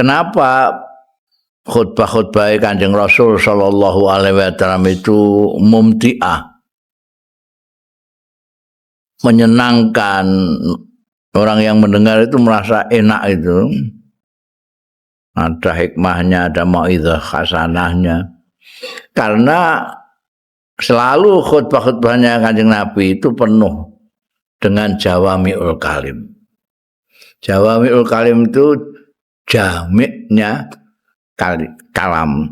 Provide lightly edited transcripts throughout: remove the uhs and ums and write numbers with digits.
Kenapa khutbah-khutbah Kanjeng Rasul sallallahu alaihi wasallam itu mumti'ah, menyenangkan, orang yang mendengar itu merasa enak itu. Ada hikmahnya, ada mauizah hasanahnya. Karena selalu khutbah-khutbahnya Kanjeng Nabi itu penuh dengan jawami'ul kalim. Jawami'ul kalim itu jamiknya kalam.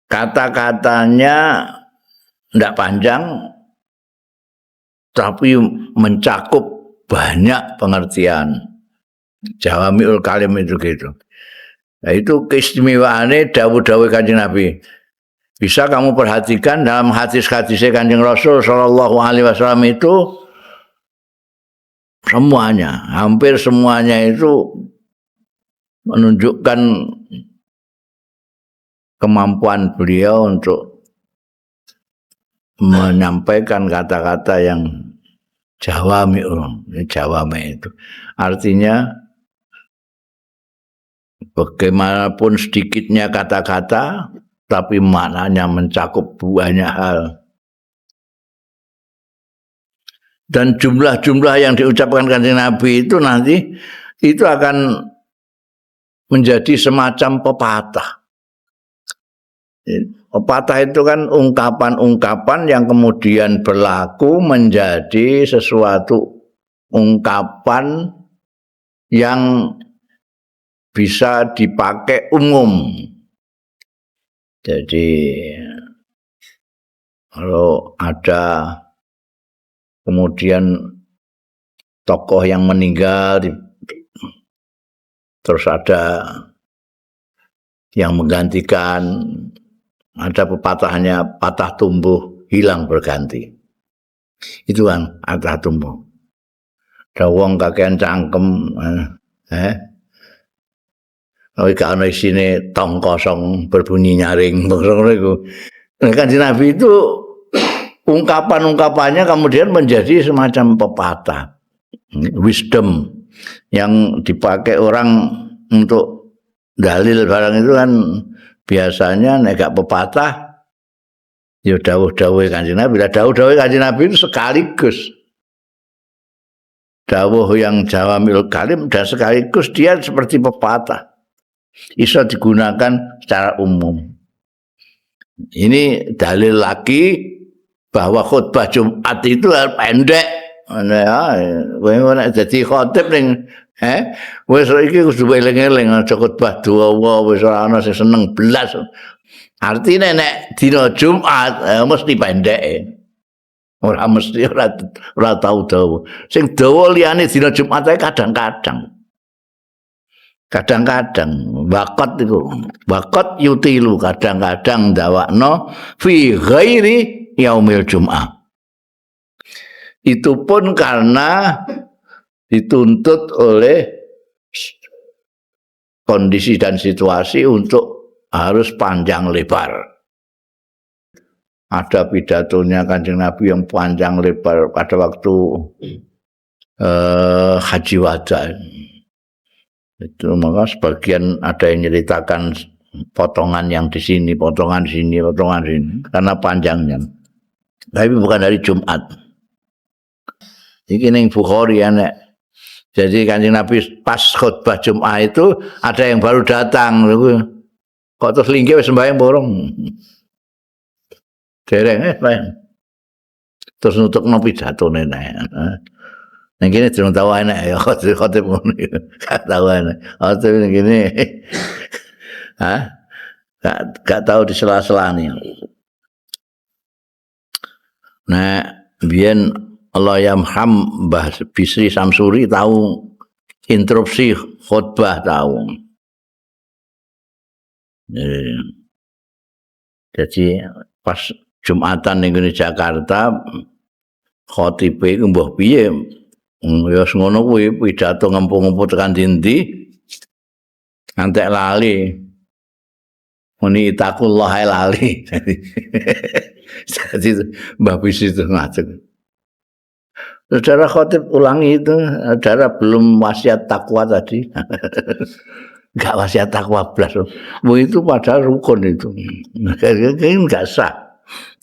Kata-katanya tidak panjang, tapi mencakup banyak pengertian. Jawami'ul kalim itu gitu. Nah, itu keistimewaannya dawuh-dawuh Kanjeng Nabi. Bisa kamu perhatikan dalam hadis-hadisnya Kanjeng Rasul sallallahu alaihi wasallam itu semuanya, hampir semuanya itu menunjukkan kemampuan beliau untuk menyampaikan kata-kata yang jawami'ul, jawami itu. Artinya bagaimanapun sedikitnya kata-kata, tapi maknanya mencakup banyak hal. Dan jumlah-jumlah yang diucapkan Kanjeng Nabi itu nanti itu akan menjadi semacam pepatah. Pepatah itu kan ungkapan-ungkapan yang kemudian berlaku menjadi sesuatu ungkapan yang bisa dipakai umum. Jadi kalau ada kemudian tokoh yang meninggal, terus ada yang menggantikan, ada pepatahnya patah tumbuh hilang berganti. Itu kan patah tumbuh. Ada wong kakean cangkem, Tapi gak ana isine tong kosong berbunyi nyaring, ngono iku. Nah, Kanjeng Nabi itu ungkapan-ungkapannya kemudian menjadi semacam pepatah, wisdom yang dipakai orang untuk dalil barang itu kan biasanya nek gak pepatah ya dawuh-dawuhe Kanjeng Nabi. Lah dawuh-dawuhe Kanjeng Nabi itu sekaligus dawuh yang jawami'ul kalim dan sekaligus dia seperti pepatah. Bisa digunakan secara umum. Ini dalil lagi bahwa khutbah Jumat itu pendek. Ya, kowe nek dadi khotib ning wis iki kudu eling-eling aja khutbah dawa wis ora ana sing seneng blas. Artine nek dina Jumat mesti pendek. Ora mesti ora tau dawa. Sing dawa liyane dina Jumat ae kadang-kadang. Kadang-kadang wakot itu, wakot yutilu kadang-kadang dawakno fi ghairi yaumil Jum'ah. Itu pun karena dituntut oleh kondisi dan situasi untuk harus panjang lebar. Ada pidatonya Kanjeng Nabi yang panjang lebar pada waktu haji wada. Itu maka sebagian ada yang nyeritakan potongan yang di sini, potongan sini, potongan sini karena panjangnya. Tapi bukan hari Jumat. Iki ning Bukhari enek. Jadi Kanjeng Nabi pas khutbah Jumat itu ada yang baru datang. Kok terus linggih wis sembahyang borong. Dereng sembahyang. Terus nutukno pidatone nek. Ning kene durung tau enek ya khotib ngono iku. Gak tau enek. Khotib ning kene. Hah? Gak tau di sela-selani. Nah, biyen Allah yamham Mbah Bisri Samsuri tahu interupsi khutbah tahu. Jadi pas Jumatan ning Jakarta khotibe iku mbah piye ya ngono kuwi pidato ngempu-ngempu tekan dindi ngantek lali muni taqullah lali. Jadi Mbah Bisri itu ngajeng. Saudara khotib ulangi itu, saudara belum wasiat takwa tadi. Enggak wasiat takwa blas. Bu itu padahal rukun itu. Ini enggak sah.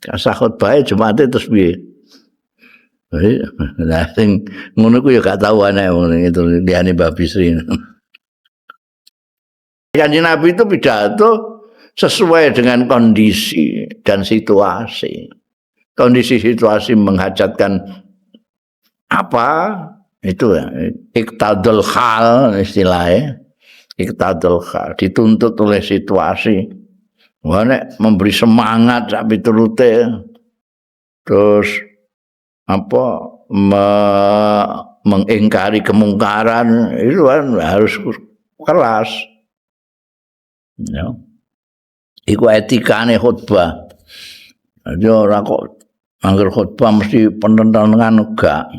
Enggak sah khotbah Jumate terus piye? Nah, sing ngono ku ya gak tau aneh wong itu liyane Mbah Bisri. Kanjeng Nabi itu pidato sesuai dengan kondisi dan situasi. Kondisi situasi menghajatkan apa itu ya, iktadul hal istilahnya. Iktadul hal dituntut oleh situasi. Wah, nek memberi semangat sak piturute terus apa mengingkari kemungkaran itu kan harus keras. Ya. Iku etikane khutbah. Jadi ora kok angger khutbah mesti penentangan enggak.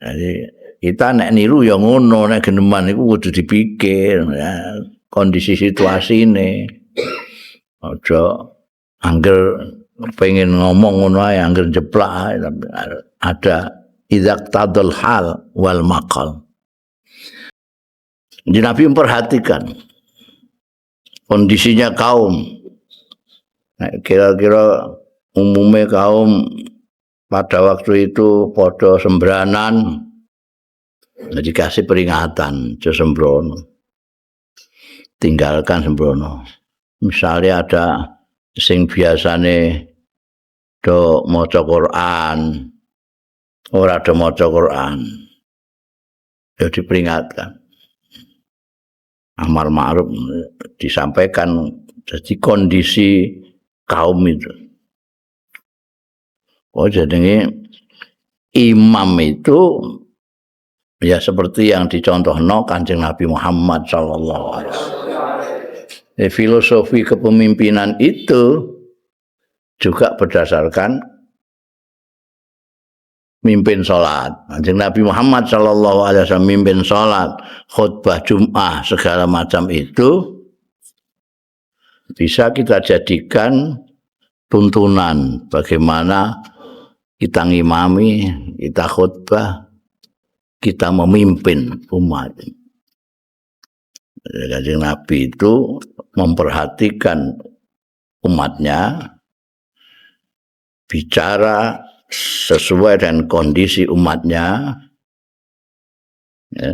Jadi kita nek niru ya ngono, nek geneman iku kudu dipikir ya, kondisi situasine. Aja angger pengen ngomong ngono ae, angger jeplak ae, tapi ada idzaqtadul hal wal maqal. Jadi Nabi memperhatikan kondisinya kaum. Nah, kira-kira umumnya kaum pada waktu itu podo sembranan, jadi kasih peringatan, aja sembrono, tinggalkan sembrono. Misalnya ada sing biasane do maca Quran, ora do maca Quran, ya diperingatkan. Amar ma'ruf disampaikan, jadi kondisi kaum itu. Oh, jadi imam itu ya seperti yang dicontohno Kanjeng Nabi Muhammad sallallahu alaihi wasallam. Filosofi kepemimpinan itu juga berdasarkan mimpin sholat. Kanjeng Nabi Muhammad sallallahu alaihi wasallam mimpin sholat, khutbah Jum'ah segala macam itu bisa kita jadikan tuntunan bagaimana kita ngimami, kita khutbah, kita memimpin umat. Kanjeng Nabi itu memperhatikan umatnya, bicara sesuai dengan kondisi umatnya. Ya.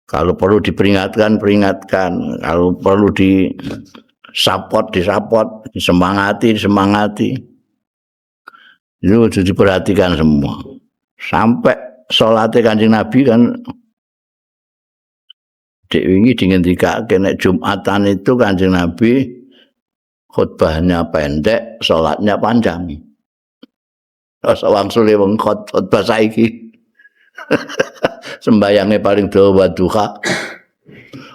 Kalau perlu diperingatkan, peringatkan. Kalau perlu di-support, di-support, disemangati, disemangati. Itu harus diperhatikan semua. Sampai sholatnya Kanjeng Nabi kan dek wingi dingendikake nek Jumatan itu Kanjeng Nabi khutbahnya pendek, sholatnya panjang. Terus wangsule wong khutbah saiki. Sembayange paling dawa duha.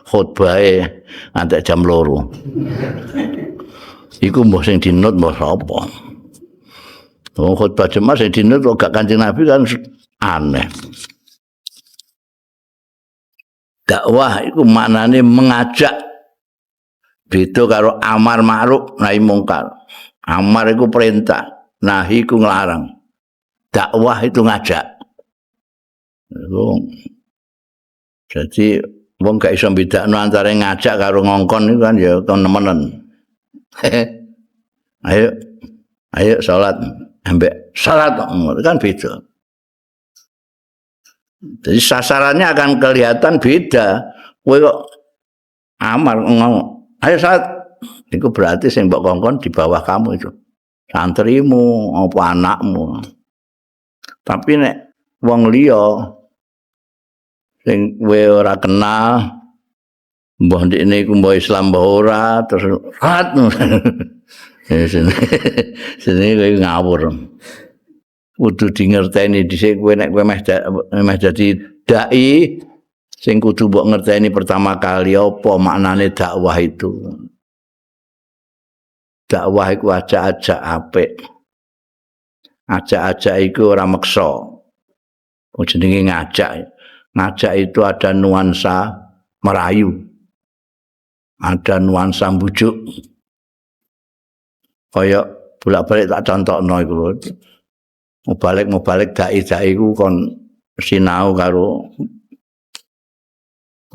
Khutbahe ngantek jam 2. Iku mbah sing dinut mbah sapa? Wong khutbah Jumat sing dinut kok gak Kanjeng Nabi kan aneh. Dakwah iku maknane mengajak. Beda karo amar ma'ruf nahi mungkar. Amar iku perintah, nahi iku nglarang. Dakwah itu ngajak. Iku. Jadi wong gak iso bedakno antara ngajak karo ngongkon iku kan ya temenan. Ayo, ayo salat, ambek salat kan beda. Jadi sasarannya akan kelihatan beda. Kowe kok amar ngomong, ayo salat, itu berarti sing mbok kongkon di bawah kamu itu. Santrimu, apa anakmu. Tapi nek wong liya sing kowe ora kenal, mbah ndekne iku mbah Islam mbah ora, terus salat. Sini kowe ngawur. Kudu dingerteni dhisik kowe nek kowe meh dadi dai, sing kudu mbok ngerteni pertama kali apa maknane dakwah itu. Dakwah iku ajak-ajak apik. Ajak-ajak iku ora meksa. Wong jenenge ngajak. Ngajak itu ada nuansa merayu. Ada nuansa mbujuk. Kaya bolak-balik tak contokno iku lho. Mubalek-mubalek dai-dai ku kon sinau karo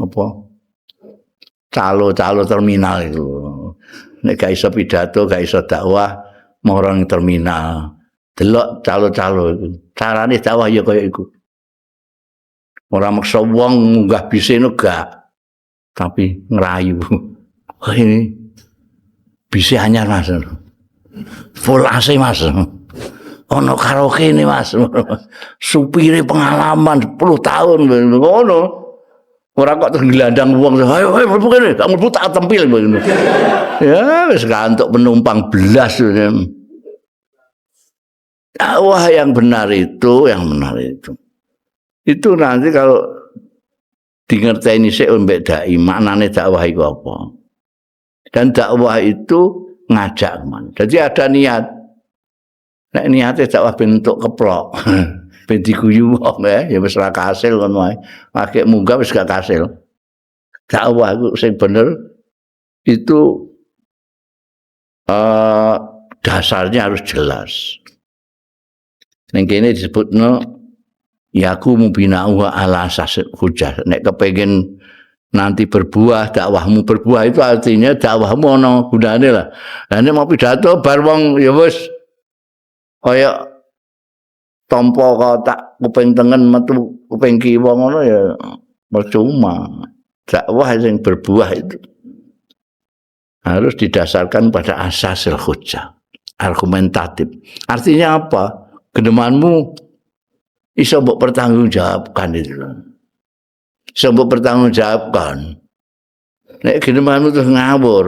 apa calo-calo terminal itu. Nek gak iso pidato, gak iso dakwah, moro ning terminal. Delok calo-calo iku. Carane dakwah ya kaya iku. Ora maksa wong munggah bise ngono gak. Tapi ngrayu. Wah ini bise anyar Mas. Full AC Mas. Ono karaoke ini Mas. Supire pengalaman 10 tahun ngono. Ora kok terus nglandang wong, ayo ayo mlebu kene, gak mlebu tak tempil ngono. Ya wis kantuk penumpang belas. Dakwah yang benar itu, yang benar itu. Itu nanti kalau dingerteni sik mbek dai, maknane dakwah iku apa. Dan dakwah itu ngajak kemana. Jadi ada niat. Nek niate dakwah bentuk keplok. Ben diguyu wong ya wis ora kasil ngono wae. Lagi munggah wis gak kasil. Dakwah iku sing bener itu dasarnya harus jelas. Ning kene disebutno yaqumu bina'uha ala asas hujjah. Nek kepengin nanti berbuah, dakwahmu berbuah itu artinya dakwahmu ana gunane lah. Lah nek mau pidato bar wong ya wis kaya tampa kotak kuping tengen metu kuping kiwa ngono ya percuma. Dakwah sing berbuah itu harus didasarkan pada asasil hujjah, argumentatif. Artinya apa? Genemanmu iso mbok pertanggungjawabkan itu. Iso mbok pertanggungjawabkan. Nek genemanmu terus ngawur,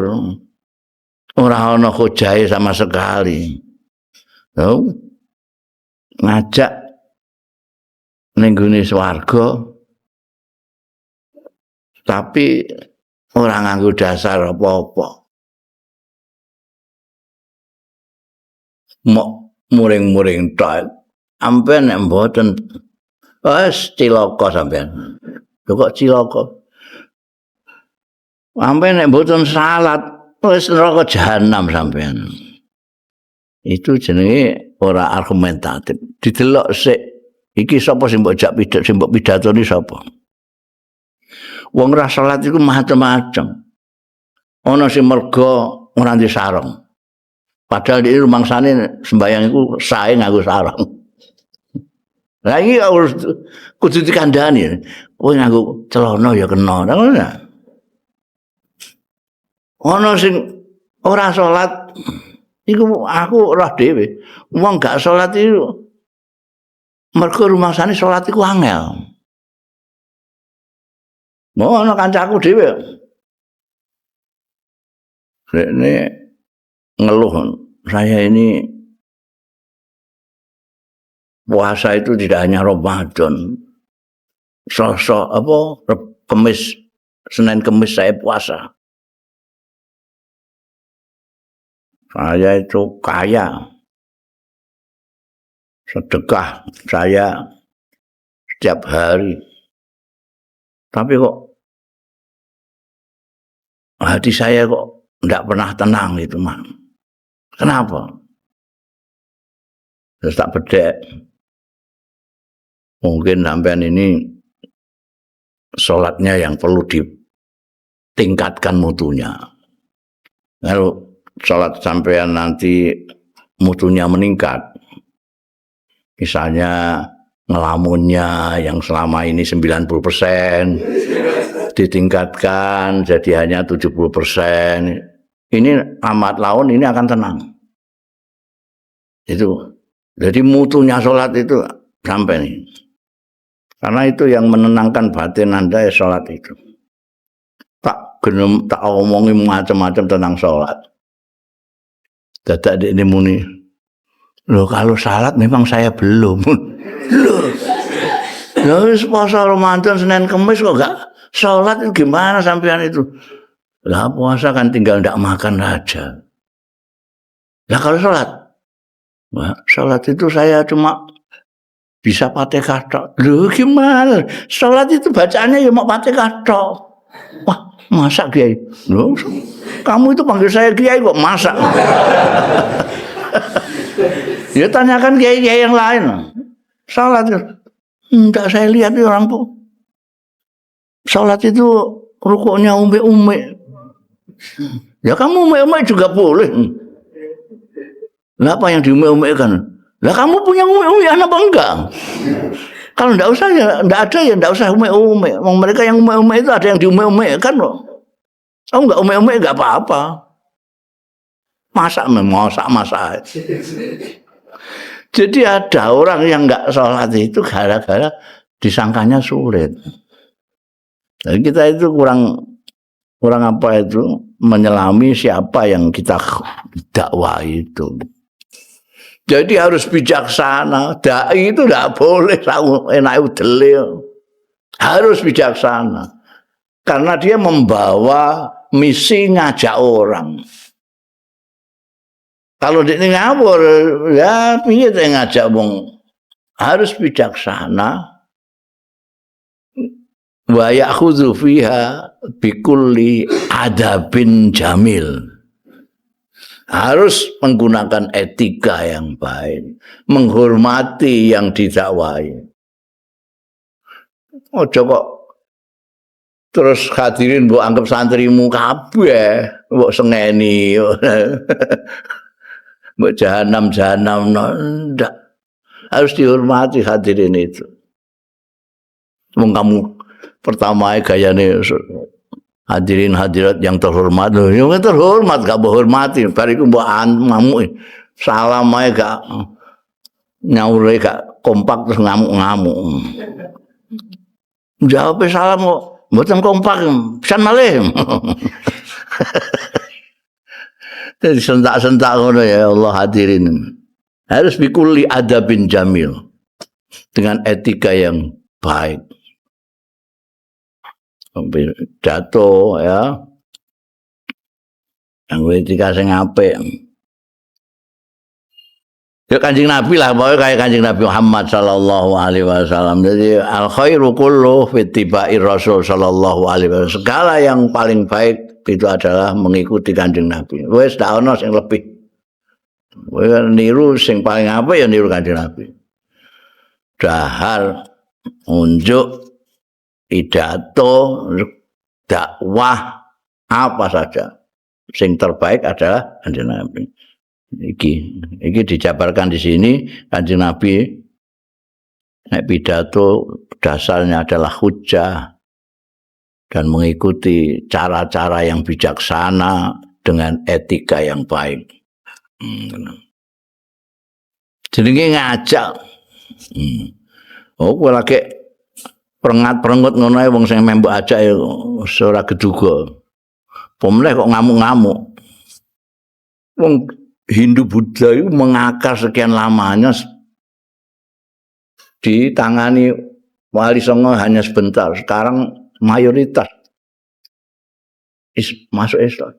ora ana hujjahe sama sekali. Lho, ngajak ning gone swarga tapi ora nganggo dasar apa-apa. Mok muring-muring tok. Sampeyan nek mboten wis cilaka sampeyan. Lho kok cilaka? Sampeyan nek mboten salat wis neraka jahanam sampeyan. Itu jenenge ora argumentatif. Didelok sik iki sapa sing mbok jak pidato, sing mbok pidatoni sapa? Wong ora salat iku macem-macem. Ana sing mergo ora ndek sarung. Padahal dhek rumangsane sembayang iku sae nganggo sarung. Lah iki harus kudu dikandhani. Kowe nganggo celana ya kena, ngono ta? Ana sing ora salat iku aku roh dhewe. Wong gak salat iku mergo rumangsane salat iku angel. Mau ana kancaku dhewe. Dekne ngeluh, saya ini puasa itu tidak hanya Ramadan. Selasa apa Kemis, Senin Kemis saya puasa. Saya itu kaya. Sedekah saya setiap hari. Tapi kok hati saya kok enggak pernah tenang itu, Mas. Kenapa? Terus tak bedek. Mungkin sampean ini sholatnya yang perlu ditingkatkan mutunya. Kalau sholat sampean nanti mutunya meningkat, misalnya ngelamunnya yang selama ini 90% ditingkatkan jadi hanya 70%, ini amat laun ini akan tenang. Itu jadi mutunya sholat itu sampai nih. Karena itu yang menenangkan batin Anda ya sholat itu. Tak genem, tak omongi macam-macam tentang sholat. Dadak ini muni, loh kalau salat memang saya belum. Loh, loh puasa Ramadan Senin Kemis kok gak sholat itu gimana sampean itu? Lah puasa kan tinggal ndak makan aja. Lah kalau sholat, wah, sholat itu saya cuma bisa Fatihah tok. Loh gimana? Sholat itu bacaannya ya mau Fatihah tok. Wah, masak kiai. Loh, kamu itu panggil saya kiai kok masak. Ya tanyakan kiai-kiai yang lain. Salat enggak saya lihat orang tuh. Salat itu rukuknya umbe-umbe. Ya kamu umbe-umbe juga boleh. Lah apa yang diumbe-umbekan? Lah kamu punya umbe-umbean apa enggak? Kalau enggak usah ya enggak ada ya enggak usah umbe-umbe. Mereka yang umbe-umbe itu ada yang diumbe-umbe kan kok. Oh enggak umbe-umbe enggak apa-apa. Masak masak masak. Jadi ada orang yang enggak sholat itu gara-gara disangkanya sulit. Jadi kita itu kurang kurang apa itu menyelami siapa yang kita dakwah itu. Jadi harus bijaksana. Dai itu tidak boleh enak udele. Harus bijaksana. Karena dia membawa misi ngajak orang. Kalau dia ngawur, ya piye ngajak wong. Harus bijaksana. Wa ya'khudzu fiha bikulli adabin jamil. Harus menggunakan etika yang baik, menghormati yang didakwai. Ojo kok terus hadirin mbok anggap santrimu kabeh, mbok sengeni. Mbok jahanam-jahanam ndak. Harus dihormati hadirin itu. Wong kamu pertama gayane hadirin hadirat yang terhormat lho, yang terhormat gak hormati, bar iku mbok ngamuk. Salam ae gak nyaure gak kompak terus ngamuk-ngamuk. Jawab salam kok mboten kompak, pisan malih. Jadi sentak-sentak ngono ya Allah hadirin. Harus bikulli adabin jamil. Dengan etika yang baik. Pidato ya. Yang etika sing apik. Ya Kanjeng Nabi lah, pokoknya kayak Kanjeng Nabi Muhammad sallallahu alaihi wasallam. Jadi al khairu kullu fi ittiba'ir rasul sallallahu alaihi wasallam. Segala yang paling baik itu adalah mengikuti Kanjeng Nabi. Wis tak ono sing lebih. Kowe niru sing paling apik ya niru Kanjeng Nabi. Dahar, unjuk, pidato, dakwah, apa saja. Sing terbaik adalah Kanjeng Nabi. Iki dijabarkan di sini Kanjeng Nabi nek pidato dasarnya adalah hujah dan mengikuti cara-cara yang bijaksana dengan etika yang baik. Jenenge ngajak. Oh, kowe lagi prengat-prengut ngono ae wong sing mbok ajak ya ora geduga. Apa meneh kok ngamuk-ngamuk. Wong Hindu Buddha itu mengakar sekian lamanya ditangani Wali Songo hanya sebentar. Sekarang mayoritas masuk Islam.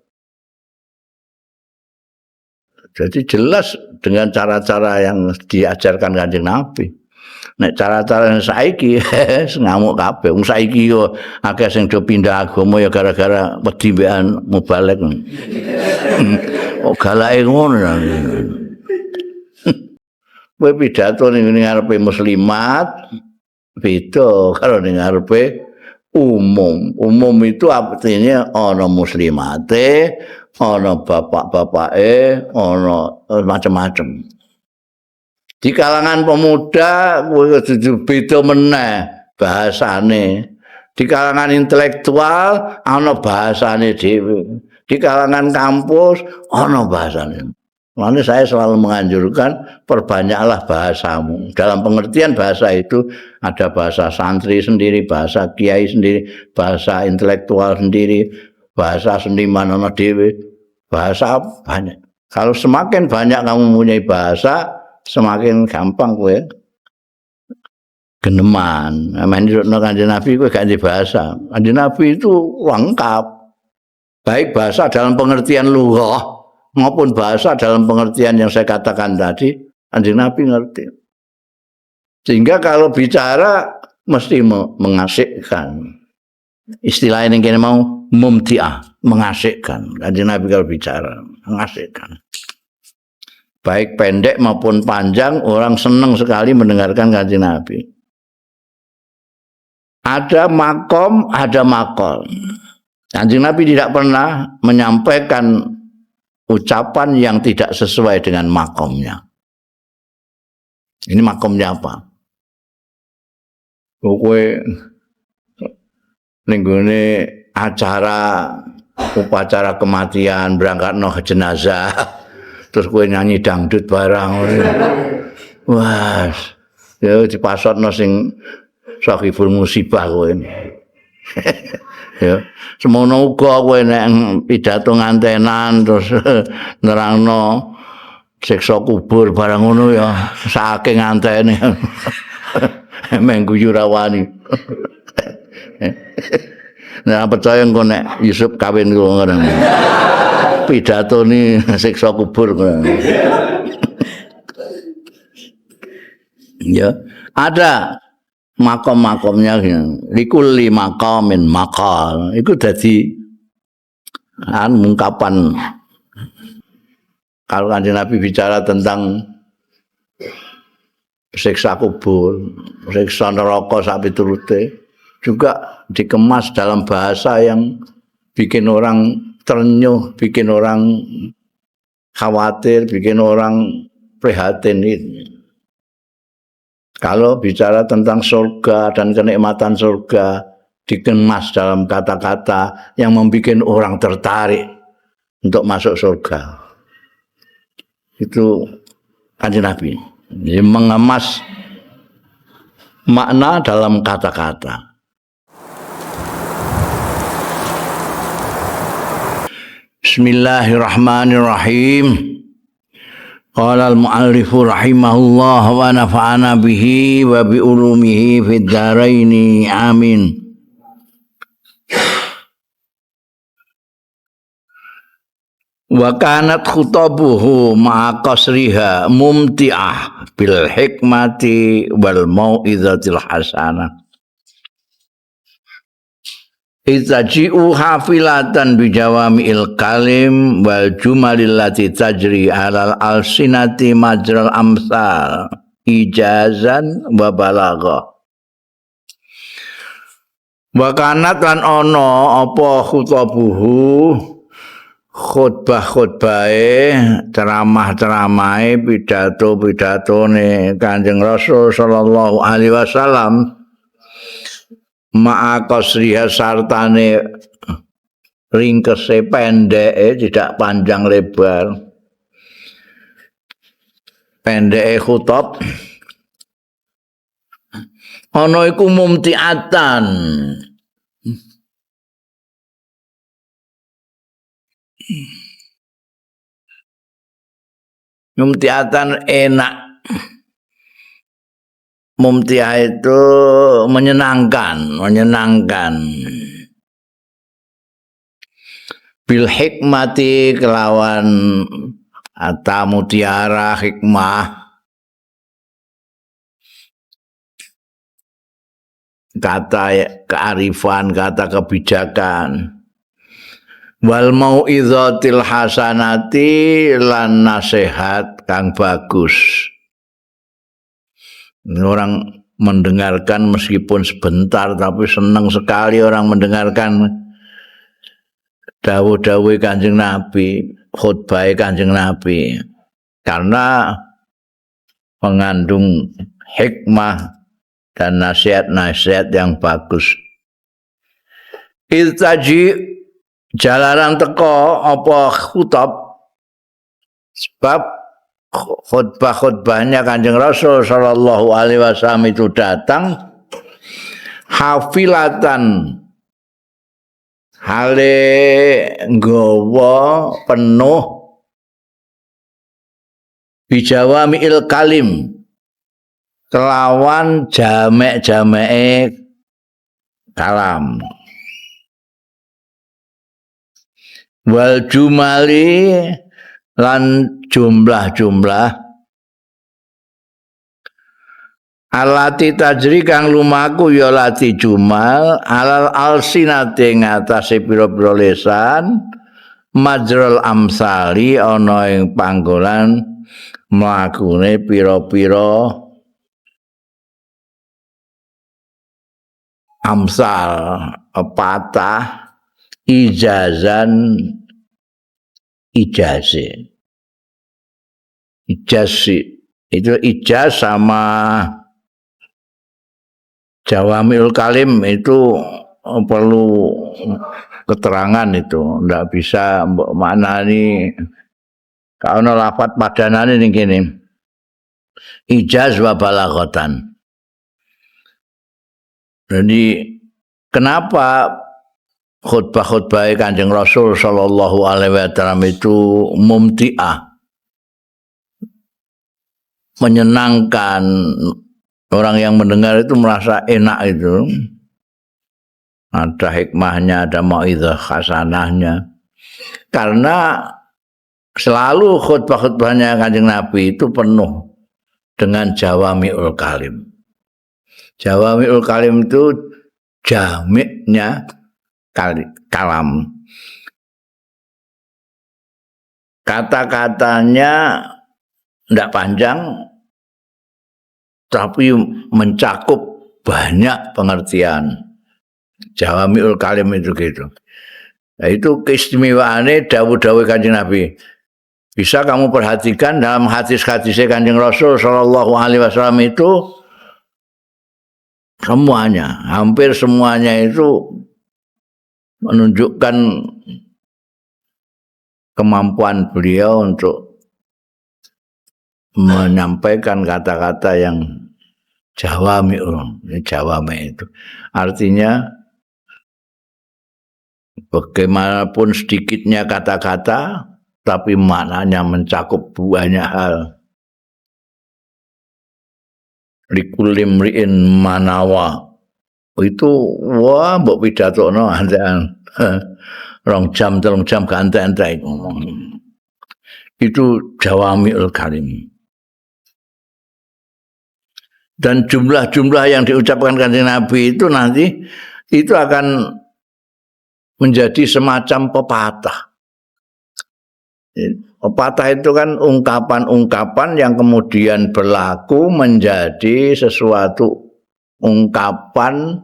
Jadi jelas dengan cara-cara yang diajarkan Kanjeng Nabi. Nek cara-cara yang saiki ngamuk kabeh. Wong saiki yo akeh sing do pindah agama ya gara-gara wedi mbekan mubalig. Oh galake ngono. Kowe pidato ning ngarepe muslimat beda karo ning ngarepe umum. Umum itu artinya ana muslimate, ana bapak-bapake, ana macem-macem. Di kalangan pemuda kuwi beda meneh bahasane. Di kalangan intelektual ana bahasane dhewe. Di kalangan kampus ana bahasane. Makanya saya selalu menganjurkan perbanyaklah bahasamu. Dalam pengertian bahasa itu ada bahasa santri sendiri, bahasa kiai sendiri, bahasa intelektual sendiri, bahasa seniman ana dhewe, bahasa banyak. Kalau semakin banyak kamu mempunyai bahasa, semakin gampang kowe geneman. Nek nirukno Kanjeng Nabi kowe gak bahasa. Kanjeng Nabi itu lengkap. Baik bahasa dalam pengertian lughah maupun bahasa dalam pengertian yang saya katakan tadi, Kanjeng Nabi ngerti. Sehingga kalau bicara mesti mengasikkan. Istilah ini kene mau mumtiah, mengasikkan. Kanjeng Nabi kalau bicara mengasikkan. Baik pendek maupun panjang, orang senang sekali mendengarkan Kanjeng Nabi. Ada makom, ada makol. Kanjeng Nabi tidak pernah menyampaikan ucapan yang tidak sesuai dengan makomnya. Ini makomnya apa? Kowe ning gone acara upacara kematian berangkatno jenazah, terus kowe nyanyi dangdut barang. Wah, ya dipasotno sing sahibul musibah kowe. Ya, semono uga kowe nek pidato ngantenan terus nerangno siksa kubur barang ngono ya saking ngantene. Meng guyu ra wani. Nah, percaya engko nek Yusuf kawin ngono. Pidato ni siksa kubur. Ya, ada makom-makomnya likulli maqamin maqal. Iku dadi kan ungkapan kalau Kanjeng Nabi bicara tentang siksa kubur, siksa neraka sak piturute, juga dikemas dalam bahasa yang bikin orang ternyuh, bikin orang khawatir, bikin orang prihatin. Kalau bicara tentang surga dan kenikmatan surga, dikemas dalam kata-kata yang membuat orang tertarik untuk masuk surga. Itu Kanjeng Nabi. Jadi mengemas makna dalam kata-kata. Bismillahirrahmanirrahim. Qala al-mu'allifu rahimahullah wa nafa'ana bihi wa bi ulumihi fid dharaini amin. Wa kanat khutabuhu ma'a qasriha mumti'ah bil hikmati wal mau'izatil hasanah. Itaji'u hafilatan bijawami'il kalim wal jumalil lati tajri alal alsinati majral amsal ijazan wa balagha. Wa kanat lan ana apa khutabuhu khutbah-khutbahe, ceramah-ceramahe, pidato-pidatone Kanjeng Rasul sallallahu alaihi wasallam ma'a qasriha sartane ringkese pendeke, tidak panjang lebar, pendeke khutab ana iku mumtiatan, mumtiatan enak. Mumtiah itu menyenangkan, menyenangkan. Bil hikmati kelawan atau mutiara hikmah, kata kearifan, kata kebijakan. Wal mau'izatil hasanati lan nasihat kang bagus. Orang mendengarkan meskipun sebentar tapi senang sekali orang mendengarkan dawuh-dawuh Kanjeng Nabi, khutbah Kanjeng Nabi, karena mengandung hikmah dan nasihat-nasihat yang bagus. Iltaji jalaran teko apa khutab, sebab khutbah-khutbahnya Kanjeng Rasul sallallahu alaihi wasallam itu datang hafilatan hale nggawa penuh bijawami'il kalim kelawan jamek-jameke kalam wal jumali lan jumlah-jumlah alati tajri kang lumaku ya lati jumal alal alsinate ngatasé pira-pira lesan majral amsali ana ing panggonan mlakune pira-pira amsal pepatah ijazan ijaze. Ijaz itu ijaz sama jawamiul kalim itu perlu keterangan itu, ndak bisa mbok maknani kalau lafat padanane ning kene. Ijaz wa balaghatan. Jadi kenapa khutbah-khutbah Kanjeng Rasul sallallahu alaihi wasallam itu mumtiah, menyenangkan, orang yang mendengar itu merasa enak itu. Ada hikmahnya, ada mauizah hasanahnya. Karena selalu khutbah-khutbahnya Kanjeng Nabi itu penuh dengan jawamiul kalim. Jawamiul kalim itu jamiknya kalam. Kata-katanya tidak panjang, tapi mencakup banyak pengertian. Jawamiul kalim itu gitu. Nah, itu keistimewaannya dawuh-dawuh Kanjeng Nabi. Bisa kamu perhatikan dalam hadis-hadisnya Kanjeng Rasul sallallahu alaihi wasallam itu semuanya, hampir semuanya itu menunjukkan kemampuan beliau untuk menyampaikan kata-kata yang jawami'ul, jawami itu. Artinya bagaimanapun sedikitnya kata-kata, tapi maknanya mencakup banyak hal. Likulli mri'in manawa. Itu wah mbok pidatokno antekan 2 jam 3 jam gak entek-entek ngomong. Itu jawami'ul kalim. Dan jumlah-jumlah yang diucapkan Kanjeng Nabi itu nanti itu akan menjadi semacam pepatah. Pepatah itu kan ungkapan-ungkapan yang kemudian berlaku menjadi sesuatu ungkapan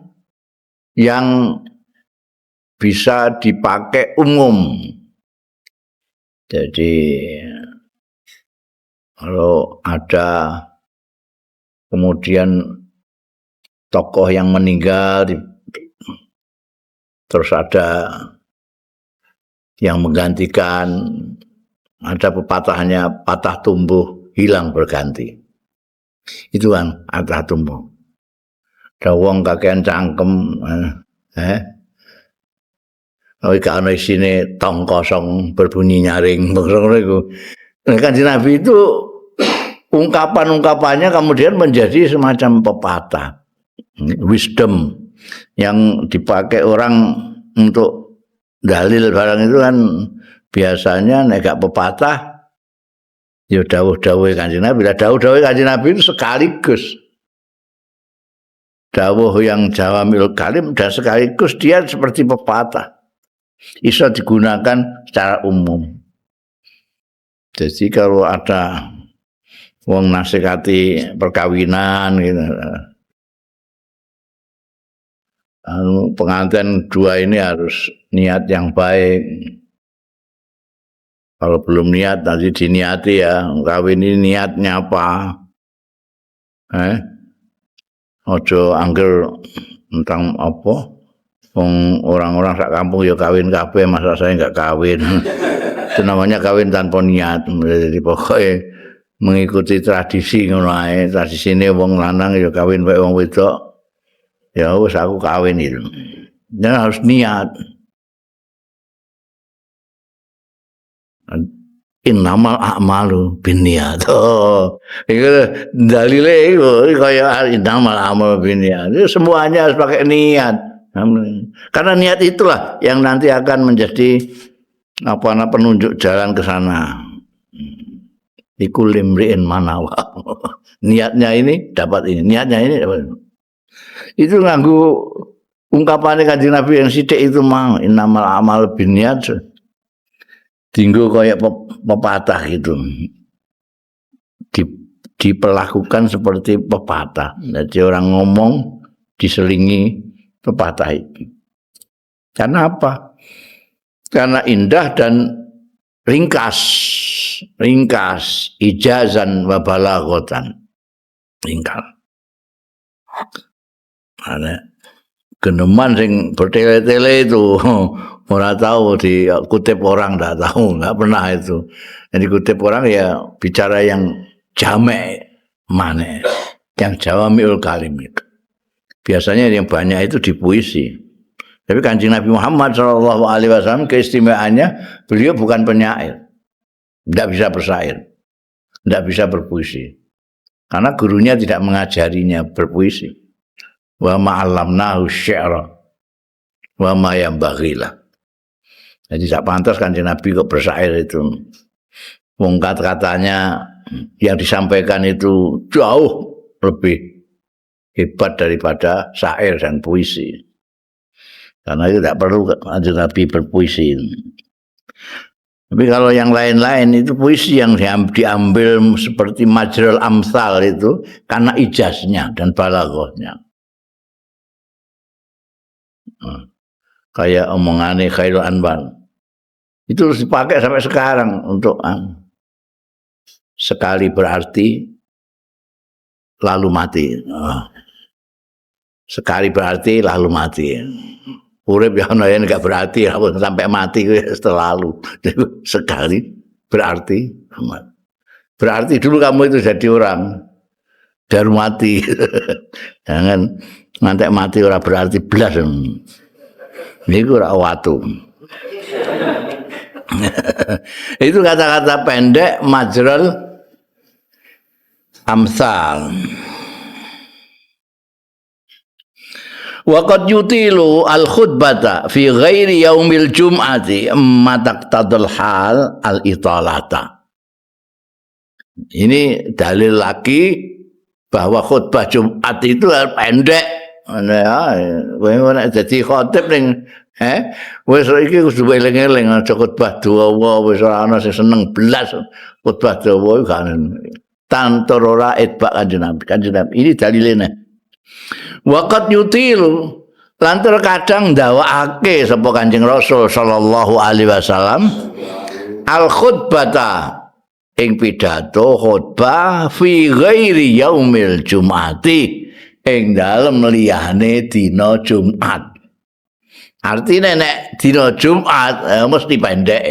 yang bisa dipakai umum. Jadi kalau ada kemudian tokoh yang meninggal, terus ada yang menggantikan, ada pepatahnya patah tumbuh hilang berganti. Itu kan patah tumbuh. Ada wong kakean cangkem, Oh, gak ono isine tong kosong berbunyi nyaring, ngono iku. Nah, Kanjeng Nabi itu ungkapan-ungkapannya kemudian menjadi semacam pepatah, wisdom yang dipakai orang untuk dalil barang itu kan biasanya nek gak pepatah ya dawuh-dawuhe Kanjeng Nabi. Lah dawuh-dawuhe Kanjeng Nabi itu sekaligus dawuh yang jawamiul kalim dan sekaligus dia seperti pepatah, bisa digunakan secara umum. Jadi kalau ada wong nasihati perkawinan gitu, pengantin dua ini harus niat yang baik. Kalau belum niat nanti diniati ya. Kawin ini niatnya apa? Ojo angger tentang apa? Wong orang-orang sak kampung ya kawin kabeh, masa saya enggak kawin. Itu namanya kawin tanpa niat. Jadi pokoknya mengikuti tradisi ngono ae. Tradisine wong lanang ya kawin wae wong wedok. Ya wis aku kawin itu. Ya harus niat. Innamal a'malu binniyat. Oh, iku dalile iku kaya innamal a'malu binniyat. Itu semuanya harus pakai niat. Karena niat itulah yang nanti akan menjadi apa penunjuk jalan ke sana. Iku limriin manawa. Niatnya ini dapat ini, niatnya ini dapat ini. Itu nganggo ungkapane Kanjeng Nabi yang sithik itu mang innamal a'malu binniyat. Dinggo kaya pepatah gitu. Diperlakukan seperti pepatah. Jadi orang ngomong diselingi pepatah itu. Karena apa? Karena indah dan ringkas, ringkas, ijazan wa balaghatan. Ringkas. Ana geneman sing bertele-tele itu ora tahu dikutip orang, ndak tahu, nggak pernah itu. Yang dikutip orang ya bicara yang jamek mana, yang jawamiul kalim itu. Biasanya yang banyak itu di puisi. Tapi Kanjeng Nabi Muhammad shallallahu alaihi wasallam keistimewaannya beliau bukan penyair, tidak bisa bersair, tidak bisa berpuisi, karena gurunya tidak mengajarinya berpuisi. Wa ma'allamnahu syi'ra wa ma yanbaghilah. Jadi tidak pantas Kanjeng Nabi kok bersair itu. Wong kata-katanya yang disampaikan itu jauh lebih hebat daripada syair dan puisi. Karena itu tidak perlu Kanjeng Nabi berpuisi. Tapi kalau yang lain-lain itu puisi yang diambil seperti majrul amsal itu karena ijaznya dan balaghahnya. Kayak omongane Chairil Anwar. Itu harus dipakai sampai sekarang untuk sekali berarti lalu mati. Oh. Sekali berarti lalu mati. Urip ya ono yen gak berarti sampai mati terlalu. Sekali berarti berarti dulu kamu itu jadi orang baru mati. Jangan ngantek mati ora berarti blas. Niku ora watu. Itu kata-kata pendek majrul amsal. Wa qad yutilu al khutbata fi ghairi yaumil jum'ati mataqtadul hal al italata. Ini dalil lagi bahwa khutbah Jumat itu pendek. Ya, kowe nek dadi khotib ning wis iki kudu eling-eling aja khutbah dawa, wis ora ana sing seneng blas khutbah dawa iku gak tantur ora itbak Kanjeng Nabi. Kanjeng Nabi ini dalilene. Waqat yutilu lan terkadang ndawakake sapa Kanjeng Rasul sallallahu alaihi wasallam al khutbata ing pidato khutbah fi ghairi yaumil jumati ing dalem liyane dina Jumat. Artine nek dina Jumat mesti pendek.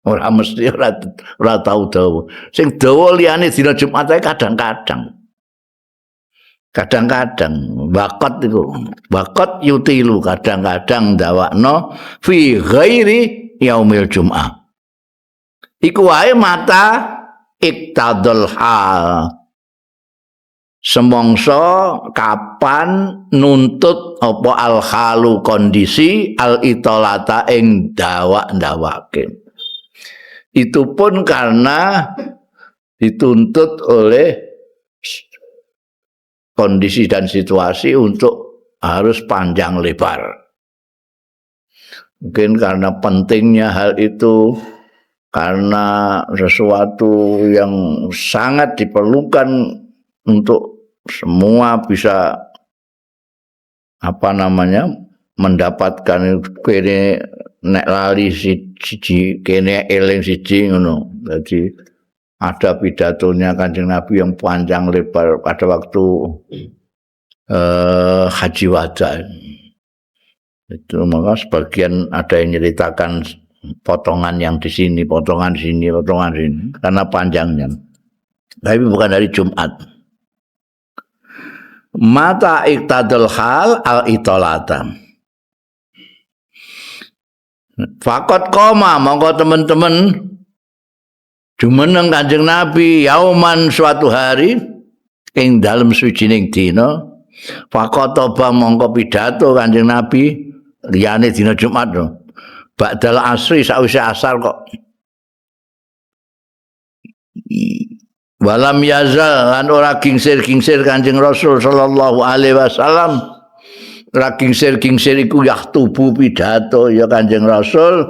Ora mesti ora tau dawa. Sing dawa liyane dina Jumat ae kadang-kadang. Kadang-kadang waqat iku waqat yutilu kadang-kadang ndawakno fi ghairi yaumil jum'ah. Iku wae mata iktadul hal. Semongso kapan nuntut apa al halu kondisi al italata ing dawak-dawake. Itu pun karena dituntut oleh kondisi dan situasi untuk harus panjang lebar. Mungkin karena pentingnya hal itu, karena sesuatu yang sangat diperlukan untuk semua bisa mendapatkan kene nek lali siji kene eling siji ngono. Jadi ada pidatonya Kanjeng Nabi yang panjang lebar pada waktu haji wada. Itu maka sebagian ada yang nyeritakan potongan yang di sini, potongan sini, potongan sini karena panjangnya. Tapi bukan hari Jumat. Mata iktadul hal al italata. Fakot koma monggo teman-teman jumeneng Kanjeng Nabi yauman suatu hari ing dalem suwijining dina fakotoba mongko pidato Kanjeng Nabi liyane dina Jumat lho. Ba'dal asri sakwise asar kok. Walam yazal lan ora gingsir-gingsir Kanjeng Rasul sallallahu alaihi wasallam. Ora gingsir-gingsir iku yahtubu pidato ya Kanjeng Rasul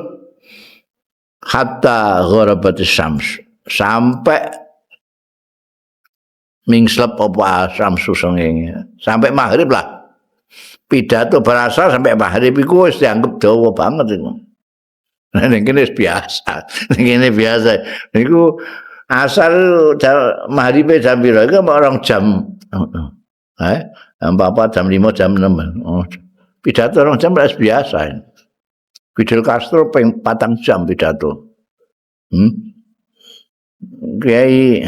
hatta gharabatis syams sampai Mingslep apa samsu srengenge sampai maghrib lah. Pidato berasal sampai maghrib iku wis dianggap dawa banget iku. Ning kene wis biasa. Ning kene biasa. Niku asal maghribe jam pira iku 2 jam. Jam 4, jam 5, jam 6. Oh, pidato 2 jam wis biasa. Fidel Castro ping 4 jam pidato. Kiai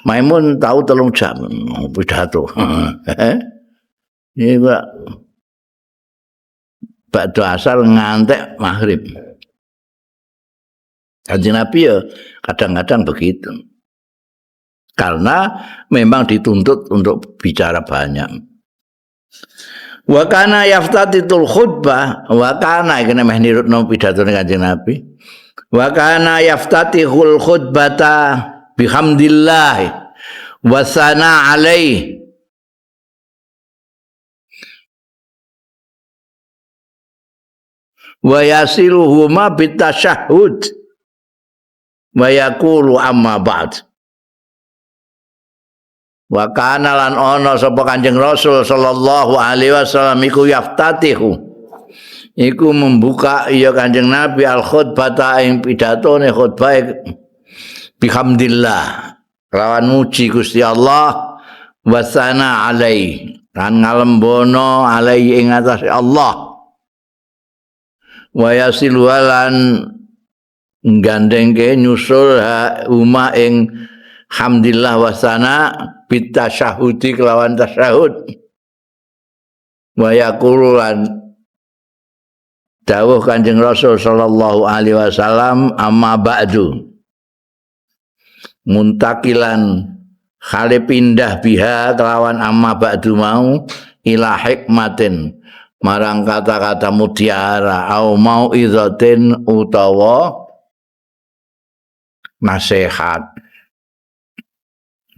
Maimun tahu 3 jam pidato. Ini kok bakdo asar ngantek maghrib. Kanjeng Nabi ya kadang-kadang begitu. Karena memang dituntut untuk bicara banyak. Wa kana yaftatitul khutbah, wa kana iki nek meh nirutno pidatone Kanjeng Nabi. Wa kana yaftatihul khutbata bihamdillah wa sana alaihi. Wa yasiluhuma bitasyahud wa yaqulu amma ba'd. Wa kana lan ana sapa Kanjeng Rasul sallallahu alaihi wasallam iku yaftatihu, iku membuka ya Kanjeng Nabi al khutbata ing pidatone khutbah bihamdillah lawan muji Gusti Allah wa sana alaihi lan ngalembono alaihi ing atase Allah. Wa yasilu lan nggandengke nyusul umma ing hamdillah wasana bitasyahudi kelawan tasyahud. Wa yaqulu lan dawuh Kanjeng Rasul sallallahu alaihi wasallam amma ba'du muntakilan khale pindah biha kelawan amma ba'du mau ila hikmatin marang kata-kata mutiara au mau izatin utawa nasihat.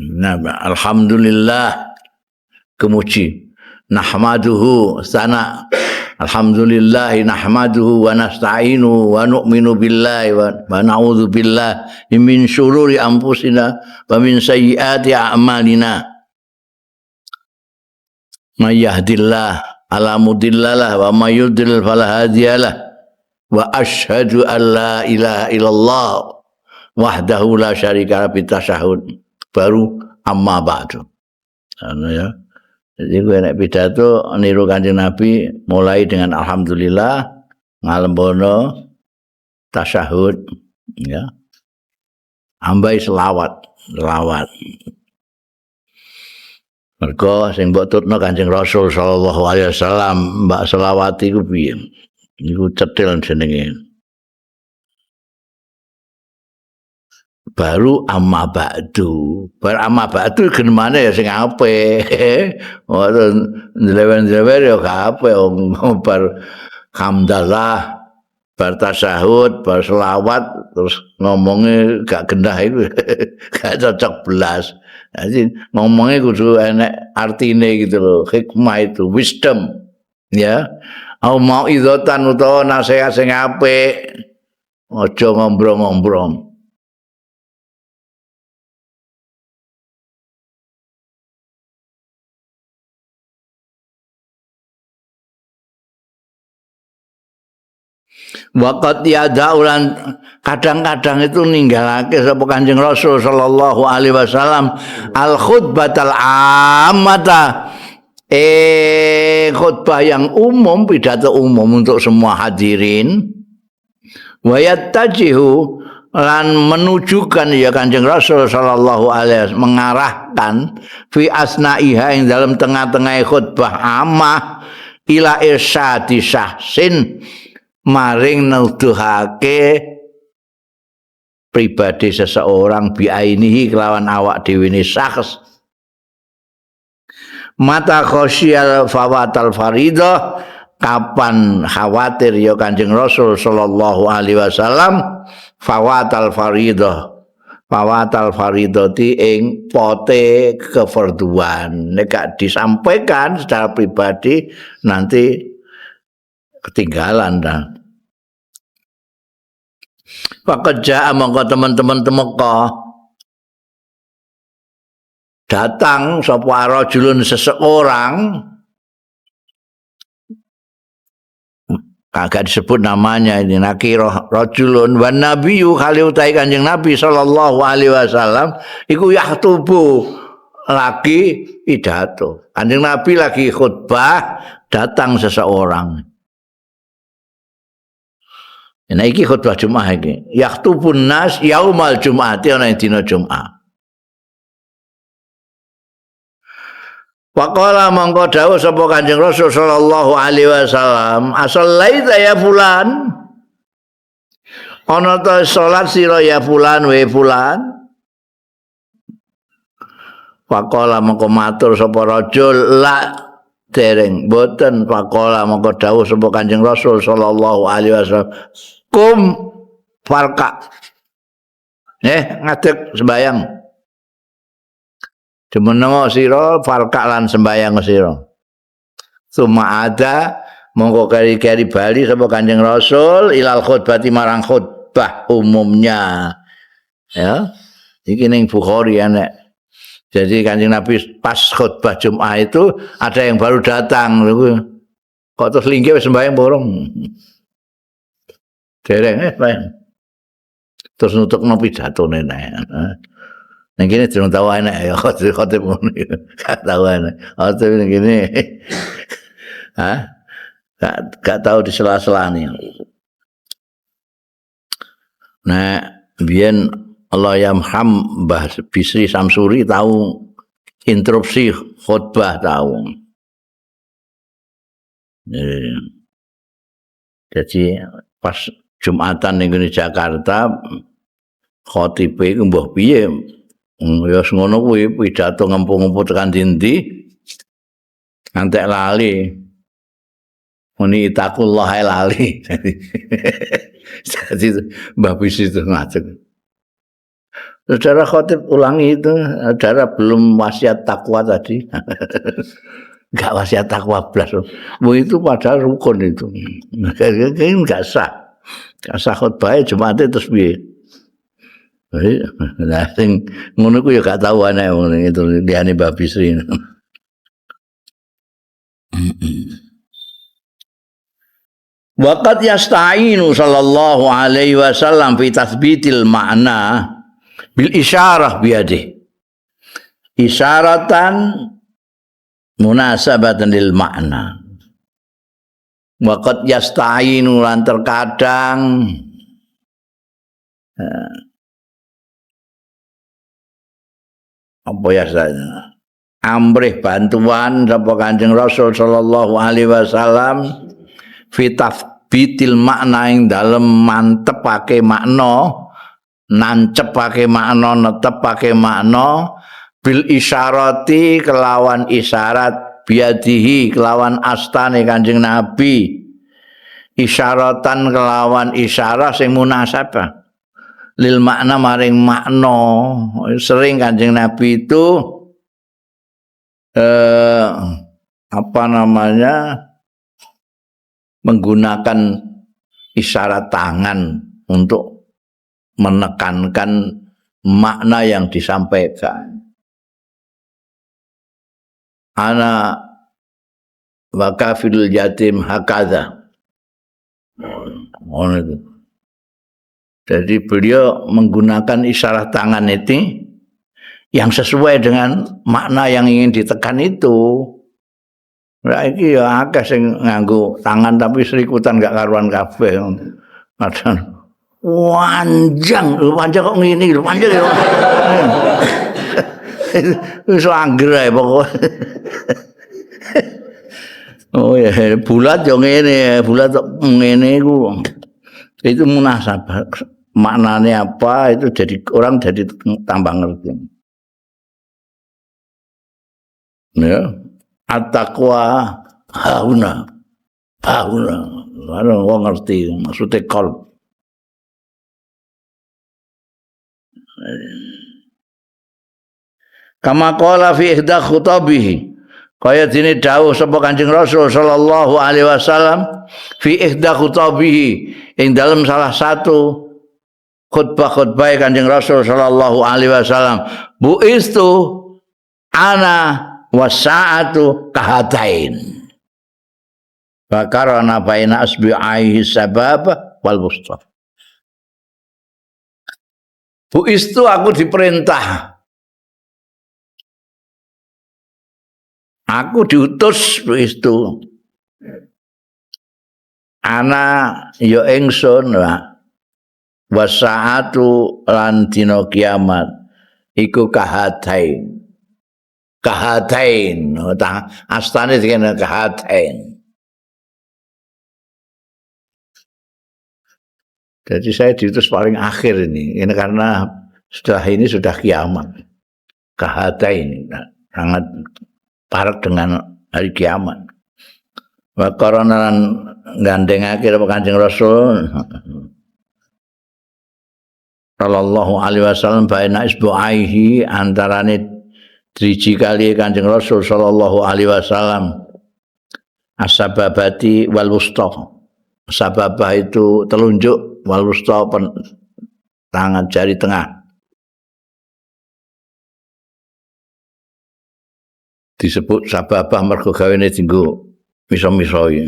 Nah, alhamdulillah kemuji nahmaduhu sana alhamdulillah nahmaduhu wa nasta'inu wa nu'minu billahi wa na'udzu billahi min syururi anfusina wa min sayyiati a'malina may yahdillah ala mudhillalah wa may yudlil fala hadiyalah wa asyhadu an la ilaha illallah wahdahu la syarika lahu tasyahud baru amma ba'du. Anu ya. Jadi gue nek pidato niru Kanjeng Nabi mulai dengan alhamdulillah ngalembono tasyahud ya. Ambai selawat, selawat. Mergo sing mbok tutno Kanjeng Rasul sallallahu alaihi wasallam mbak selawati iku piye? Iku cetil jenenge. Baru amma ba'du. Bar amma ba'du genemane ya sing apik. Ora ndlewen-ndlewen ya gak apik bar hamdalah, bar tasyahud, bar selawat terus ngomongnya gak genah iku. Gak cocok belas. Jadi ngomongnya kudu enek artine gitu loh, hikmah itu, wisdom ya. Au mau idzatan utawa nasihat sing apik. Aja ngombrong-ngombrong. Waqat yadaulan kadang-kadang itu ninggalake sapa Kanjeng Rasul sallallahu alaihi wasallam al khutbatal ammata khutbah yang umum, pidato umum untuk semua hadirin. Wa yattajihu lan menujukan ya Kanjeng Rasul sallallahu alaihi wasallam mengarahkan fi asnaiha ing dalam tengah-tengah khutbah ammah ila irsyadi syahsin maring nuduhake pribadi seseorang biainihi kelawan awak dhewe ne syakhs mata khosyal fawatal faridah kapan khawatir ya Kanjeng Rasul sallallahu alaihi wasallam fawatal faridah fawatal faridati ing pote kefarduan nek gak disampaikan secara pribadi nanti ketinggalan dah. Faqad jaa mongko teman-teman temeka Datang sapa rajulun seseorang, kagak disebut namanya ini, nakirah rajulun wan nabiyyu khali utai Kanjeng Nabi sallallahu alaihi wasallam iku yahtubu lagi pidato. Kanjeng Nabi lagi khutbah, datang seseorang. Nah iki khutbah Jumat iki. Yahtubun nas yaumal jum'ati, ana ing dina Jumat. Waqala mongko dawuh sapa Kanjeng Rasul sallallahu alaihi wasallam, asallaita ya fulan? Ana ta salat sira ya fulan we fulan? Waqala mongko matur sapa rajul, la dereng boten. Waqala mongko dawuh sapa Kanjeng Rasul sallallahu alaihi wasallam, kum farka. Ngadeg sembayang. Jumeneng sira farka lan sembayang sira. Suma ada mongko keri-keri bali sapa Kanjeng Rasul ilal khutbati marang khutbah umumnya. Ya. Iki ning Bukhari enek. Jadi Kanjeng Nabi pas khutbah Jumat itu ada yang baru datang. Kok terus linggih wis sembayang borong. Dereng sembayang. Terus nutukno pidatone nek. Ning kene durung tau enek ya khotib ngono iki. Gak tau enek. Khotib ning kene. Hah? Gak tau disela-selani. Nah, biyen Allah yamham Mbah Bisri Samsuri tahu interupsi khutbah tahu. Jadi pas Jumatan ning Jakarta khotibe iku mbah piye? Ya ngono kuwi pidato ngempu-ngempu tekan dindi ngantek lali. Muni itakullah lali. Jadi Mbah Bisri itu ngajeng. Saudara khotib ulangi itu, saudara belum wasiat takwa tadi. Enggak wasiat takwa blas. Bu itu padahal rukun itu. Ini enggak sah. Enggak sah khotbah Jumate terus piye? Nah, sing ngono ku ya gak tau ana ngono itu liyane Mbah Bisri. Waqad yasta'inu sallallahu alaihi wasallam fi tathbitil ma'na bil isyarah biyadihi. Isyaratan munasabatan lil ma'na. Waqad yasta'inu lan terkadang apa ya saya amrih bantuan sapa Kanjeng Rasul sallallahu alaihi wasallam fi tathbitil makna ing dalem mantepake makna, nancepake makna, netepake makna bil isyarati kelawan isyarat biadihi kelawan astane Kanjeng Nabi, isyaratan kelawan isyarah sing munasabah lil makna maring makna. Sering Kanjeng Nabi itu menggunakan isyarat tangan untuk menekankan makna yang disampaikan. Ana wa kafilul yatim hakadha. Ngono itu. Jadi beliau menggunakan isyarat tangan itu yang sesuai dengan makna yang ingin ditekan itu. Nah, iki ya akeh sing nganggo tangan tapi serikutan gak karuan kabeh. Padahal panjang, panjang kok ngene lho, panjang ya. Wis angger ae pokoke. Oh ya, bulat yo ngene, bulat kok ngene iku. Itu munasabah. Maknanya apa itu jadi orang jadi tambah ngerti. Ya, at-taqwa hauna. Hauna. Ora wong ngerti maksudnya qalb. Kama qala fi ihda khutabihi. Kaya dene dawuh sapa Kanjeng Rasul sallallahu alaihi wasallam fi ihda khutabihi ing dalem salah satu khutbah-khutbah Kanjeng Rasul sallallahu alaihi wasallam, buistu Ana wasaatu kahatain. Bakarana baina asbi'aihi sabab wal wusta. Buistu aku diperintah. Aku diutus buistu. Ana ya ingsun wasaatu lan dina kiamat iku kahatain. Kahatain, astane dikene kahatain. Jadi saya diutus paling akhir ini. Ini karena setelah ini sudah kiamat. Kahatain, sangat parah dengan hari kiamat. Wa qarana lan gandengake Kanjeng Rasul sallallahu alaihi wasallam baina isbu'aihi antarane driji kali Kanjeng Rasul sallallahu alaihi wasallam as-sababati wal wusta. Sababah itu telunjuk, wal wusta tangan jari tengah. Disebut sababah mergo gawene dienggo miso-misoi.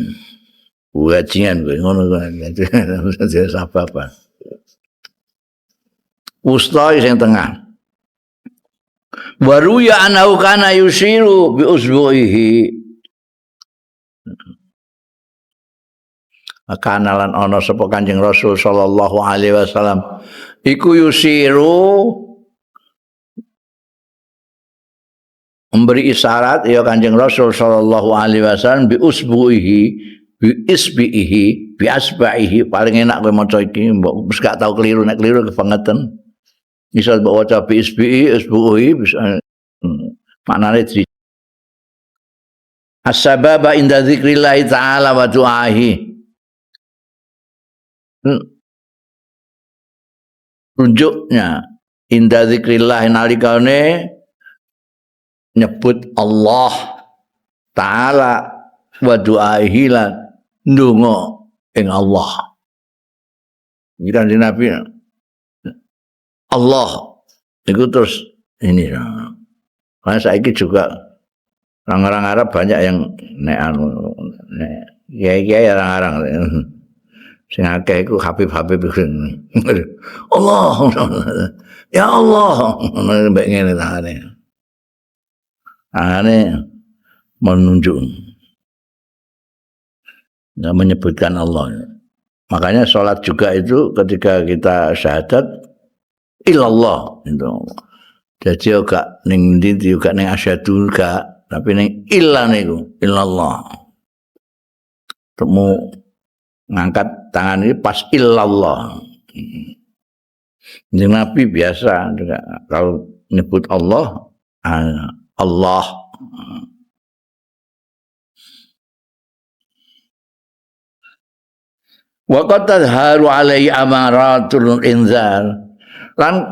Wajingan kowe ngono kuwi sababah. Wusta sing tengah. Waruya anau kana yusiru bi usbu'ihi. Kana lan ana sapa Kanjeng Rasul sallallahu alaihi wasallam iku yusiru memberi isyarat ya Kanjeng Rasul sallallahu alaihi wasallam bi usbu'ihi bi isbihi bi asba'ihi. Paling enak kowe maca iki mbok wis gak tau keliru, nek keliru kebangetan. Bisa mbok waca bi isbihi usbuhi bisa maknane di as-sababa inda dzikrillah ta'ala wa du'ahi. Tunjuknya inda dzikrillah nalikane nyebut Allah ta'ala wa du'ahi lan ndonga ing Allah. Iki Kanjeng Nabi Allah itu terus ini. Karena saiki juga orang-orang Arab banyak yang nek anu nek kiai-kiai orang-orang sing akeh iku Habib-habib Allah ya Allah mbek ngene tangane. Tangane menunjuk, nggak menyebutkan Allah. Makanya sholat juga itu ketika kita syahadat ilallah itu. Jadi gak ning ndi gak ning asyhadu gak, tapi ning illa niku illallah. Temu ngangkat tangan ini pas illallah. Kanjeng Nabi biasa juga kalau nyebut Allah, Allah. Wa qad tadharu alaihi amaratul inzar. Lan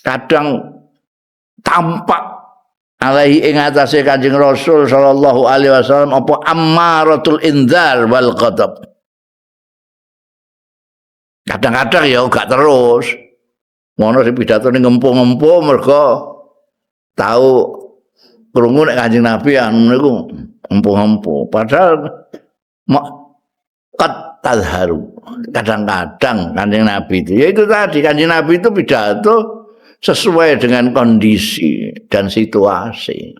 kadang tampak alaihi ing atase Kanjeng Rasul sallallahu alaihi wasallam apa ammaratul inzar wal ghadab. Kadang-kadang ya gak terus. Ngono sing pidatone ngempo-ngempo mergo tau krungu nek Kanjeng Nabi anu niku ngempo-ngempo. Padahal qad tadharu. Kadang-kadang Kanjeng Nabi itu, ya itu tadi Kanjeng Nabi itu pidato sesuai dengan kondisi dan situasi.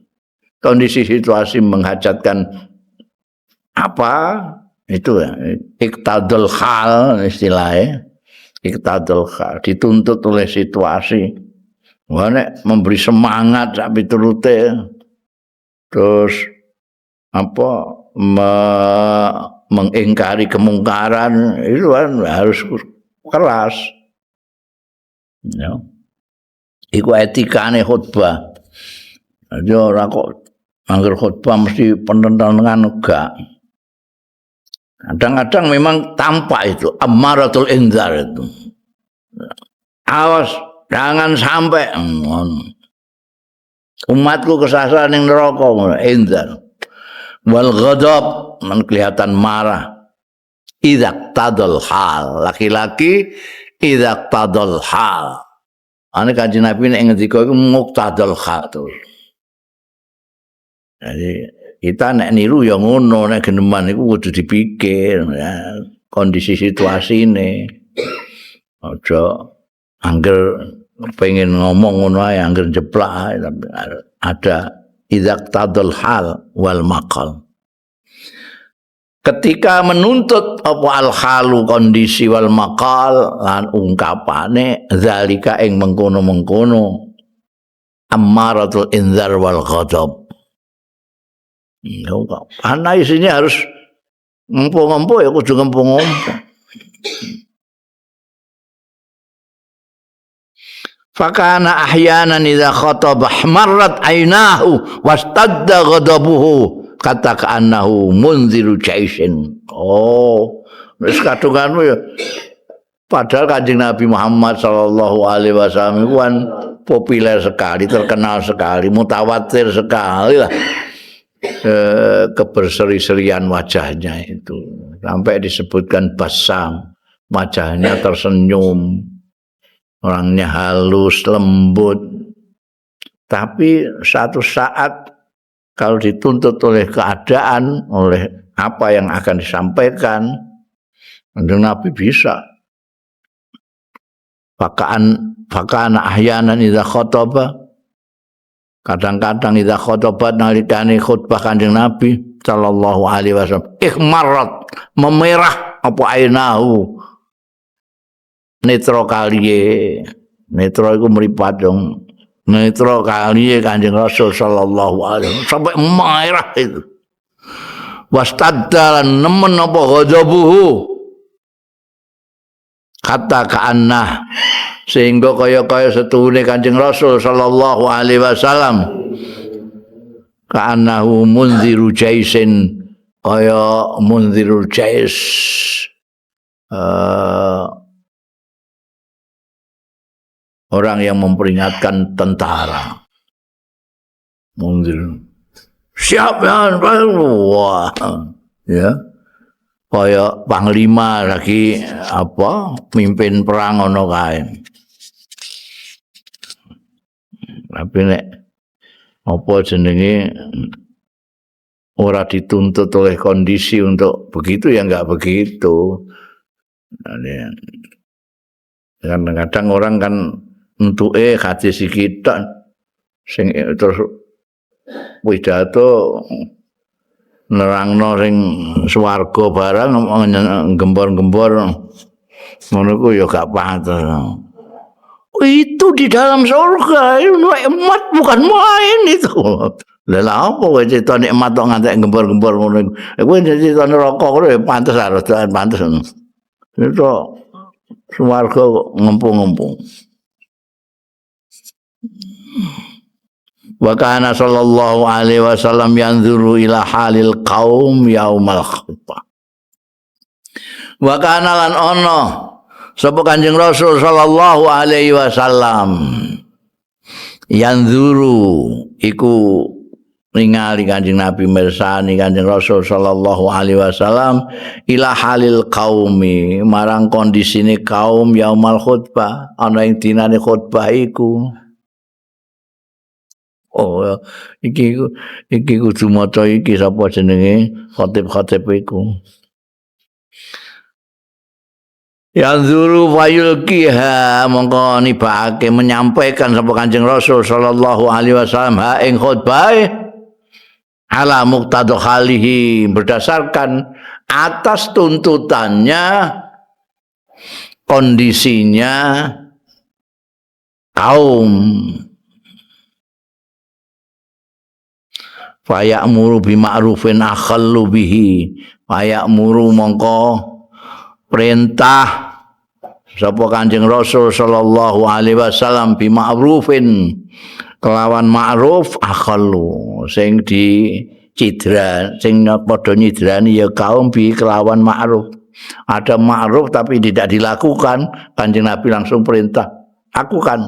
Kondisi situasi menghajatkan apa itu ya, iktadul hal istilahnya, iktadul hal dituntut oleh situasi. Wah, nek memberi semangat sak piturute terus apa mengingkari kemungkaran itu kan harus keras. Ya. Iku etikane khutbah. Jadi ora kok angger khutbah mesti penentangan enggak. Kadang-kadang memang tampak itu amaratul inzar itu. Awas jangan sampai umatku kesasar ning neraka inzar. Wal ghadab men kelihatan marah. Idza tadal hal, laki-laki idza tadal hal. Ane Kanjeng Nabi nek ngendika iku muqtadal hal. Jadi kita nek niru ya ngono, nek geneman iku kudu dipikir ya, kondisi situasine. Aja angger pengen ngomong ngono ae, angger jeplak ae, tapi ada idzaqtadal hal wal maqal. Ketika menuntut apa al halu kondisi wal maqal lan ungkapane zalika ing mengkono-mengkono ammaratul inzar wal ghadab. Karena isinya harus ngempo-ngempo ya kudu ngempo-ngempo. Fakana ahyanan idza khataba ihmarrat aynahu wastadda ghadabuhu kata ka'annahu munziru jaisin. Oh, wis kadunganmu ya. Padahal Kanjeng Nabi Muhammad sallallahu alaihi wasallam iku kan populer sekali, terkenal sekali, mutawatir sekali lah. Keberseri-serian wajahnya itu sampai disebutkan basam, wajahnya tersenyum, orangnya halus, lembut. Tapi satu saat kalau dituntut oleh keadaan, oleh apa yang akan disampaikan, Kanjeng Nabi bisa. Faka'an ahyanan idza khataba, kadang-kadang idza khatabat nalikane khutbah Kanjeng Nabi sallallahu alaihi wasallam, ihmarrat, memerah apa ainahu, netra kaliye, netra iku mripat dong. Netra kaliye Kanjeng Rasul sallallahu alaihi wasallam sampai merah itu. Wastadda lan nemen apa ghadabuhu kata ka'annah, sehingga kaya-kaya setuhune Kanjeng Rasul sallallahu alaihi wasallam ka'annahu munziru jaisin, kaya munzirul jais, orang yang memperingatkan tentara. Munzir. Siap ya, wah, ya. Kaya panglima lagi apa mimpin perang ngono kae. Tapi nek apa jenenge ora dituntut oleh kondisi untuk begitu ya enggak begitu. Kadang-kadang orang kan entuke hadis iki tok sing terus pidato nerangno sing swarga barang gembor-gembor ngono ku ya gak pantes. Itu di dalam surga nikmat bukan main itu. Lah apa kowe cerita nikmat kok ngantek gembor-gembor ngono iku. Kowe cerita neraka ngono ya pantes harus pantes ngono. Itu swarga ngempung-ngempung. Wa kana sallallahu alaihi wasallam yanzuru ila halil qaum yaumal khutbah. Wa kana lan ono sapa Kanjeng Rasul sallallahu alaihi wasallam yanzuru iku ningali Kanjeng Nabi mirsani Kanjeng Rasul sallallahu alaihi wasallam ila halil qaumi marang kondisine kaum yaumal khutbah ana ing dinane khutbah iku. Oh, iki kudu maca iki sapa jenenge khatib-khatib iku. Yanzuru fayulqiha mongko nibake menyampaikan sapa Kanjeng Rasul sallallahu alaihi wasallam ha ing khutbah ala muqtada halihi berdasarkan atas tuntutannya kondisinya kaum. Faya'muru bima'rufin akhallu bihi faya'muru mongko perintah sapa Kanjeng Rasul sallallahu alaihi wasallam bima'rufin kelawan ma'ruf akhallu sing dicidra sing padha nyidrani ya kaum bi kelawan ma'ruf. Ada ma'ruf tapi tidak dilakukan, Kanjeng Nabi langsung perintah lakukan.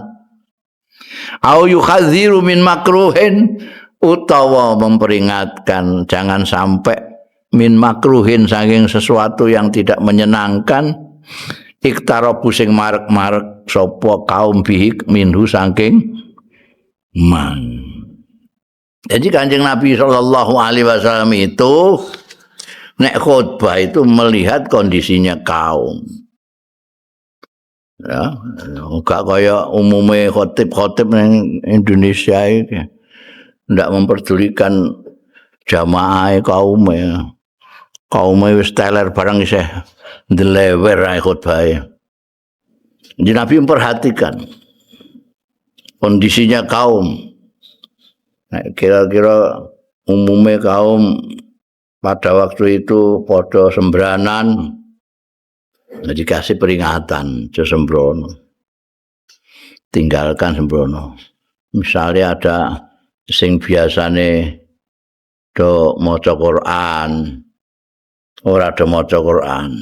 Au yukhadziru min makruhin utawa memperingatkan jangan sampai min makruhin saking sesuatu yang tidak menyenangkan Iktarabu sing marek-marek sapa kaum bihi minhu saking man. Jadi Kanjeng Nabi sallallahu alaihi wasallam itu nek khutbah itu melihat kondisinya kaum. Ya, enggak kaya umume khotib-khotib ning Indonesia iki. Ndak memperdulikan jamaah kaume. Kaume wis teler barang isih ndelewer ae khutbahe. Jadi Nabi memperhatikan kondisinya kaum. Nah, kira-kira umumnya kaum pada waktu itu padha sembranan, dikasih peringatan, aja sembrono, tinggalkan sembrono. Misalnya ada sing biasane do maca Quran, ora do maca Quran,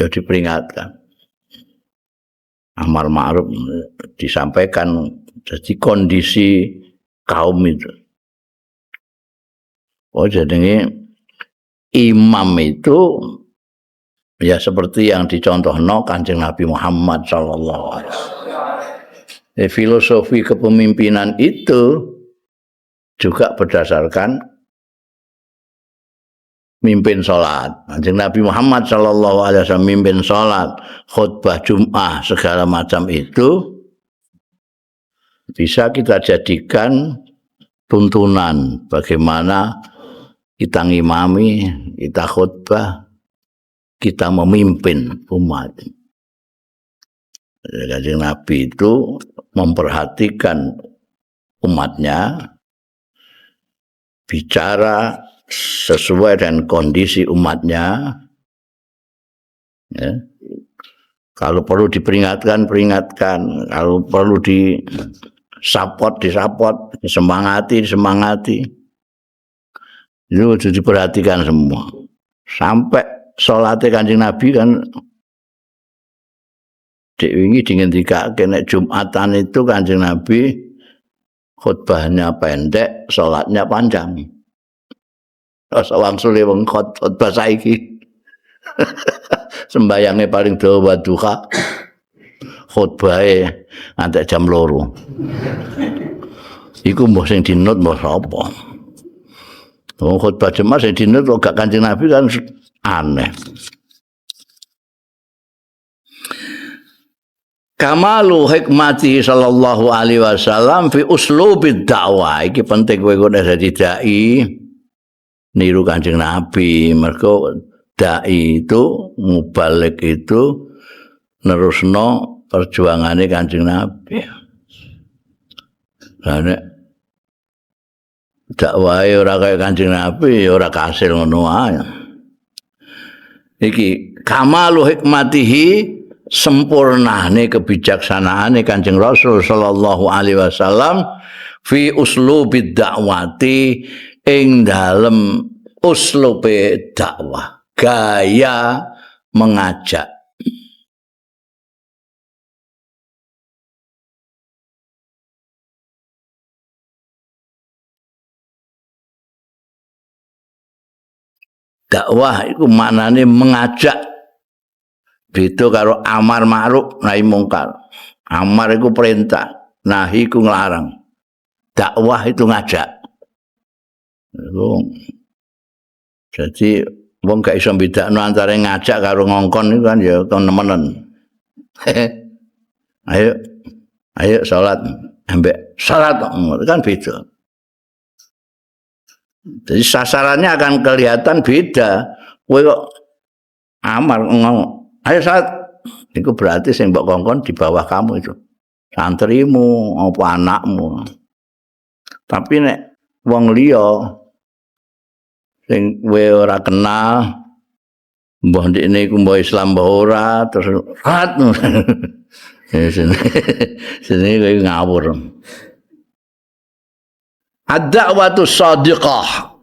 ya diperingatkan. Amar ma'ruf disampaikan. Jadi kondisi kaum itu. Oh, jadi imam itu ya seperti yang dicontohno Kanjeng Nabi Muhammad sallallahu alaihi wasallam. Filosofi kepemimpinan itu juga berdasarkan mimpin sholat. Kanjeng Nabi Muhammad sallallahu alaihi wasallam mimpin sholat, khutbah Jumat segala macam itu bisa kita jadikan tuntunan bagaimana kita ngimami, kita khutbah, kita memimpin umat. Kanjeng Nabi itu memperhatikan umatnya, bicara sesuai dengan kondisi umatnya. Ya. Kalau perlu diperingatkan, peringatkan. Kalau perlu di-support, di-support, disemangati, disemangati. Itu harus diperhatikan semua. Sampai sholatnya Kanjeng Nabi kan dek wingi dingendikake nek Jumatan itu Kanjeng Nabi khutbahnya pendek, sholatnya panjang. Terus wangsule wong khutbah saiki. Sembayange paling dawa duha. Khutbahe ngantek jam 2. Iku mbah sing dinut mbah sapa? Wong khutbah Jumat sing dinut kok gak Kanjeng Nabi kan aneh. Kamalu hikmati sallallahu alaihi wasallam fi uslubid dakwah. Iki penting kowe nek dadi dai niru Kanjeng Nabi. Mergo dai itu mubalig itu nerusno perjuangane Kanjeng Nabi. Lah nek dakwahe ora kaya Kanjeng Nabi ya ora kasil ngono wae. Iki kamalu hikmatihi, sempurnane kebijaksanaane Kanjeng Rasul sallallahu alaihi wasallam fi uslubid dakwati, ing dalem uslube dakwah, gaya mengajak. Dakwah iku maknane mengajak. Beda karo amar ma'ruf nahi mungkar. Amar iku perintah, nahi iku nglarang. Dakwah itu ngajak. Iku. Jadi wong gak iso mbedakno antara ngajak karo ngongkon iku kan ya temenan. Ayo, ayo salat, ambek salat kan beda. Jadi sasarannya akan kelihatan beda. Kowe kok amar ngomong, ayo salat, itu berarti sing mbok kongkon di bawah kamu itu. Santrimu, apa anakmu. Tapi nek wong liya sing kowe ora kenal, mbah ndekne iku mbah Islam mbah ora, terus salat. Sini kowe ngawur. Ad-da'watu shadiqah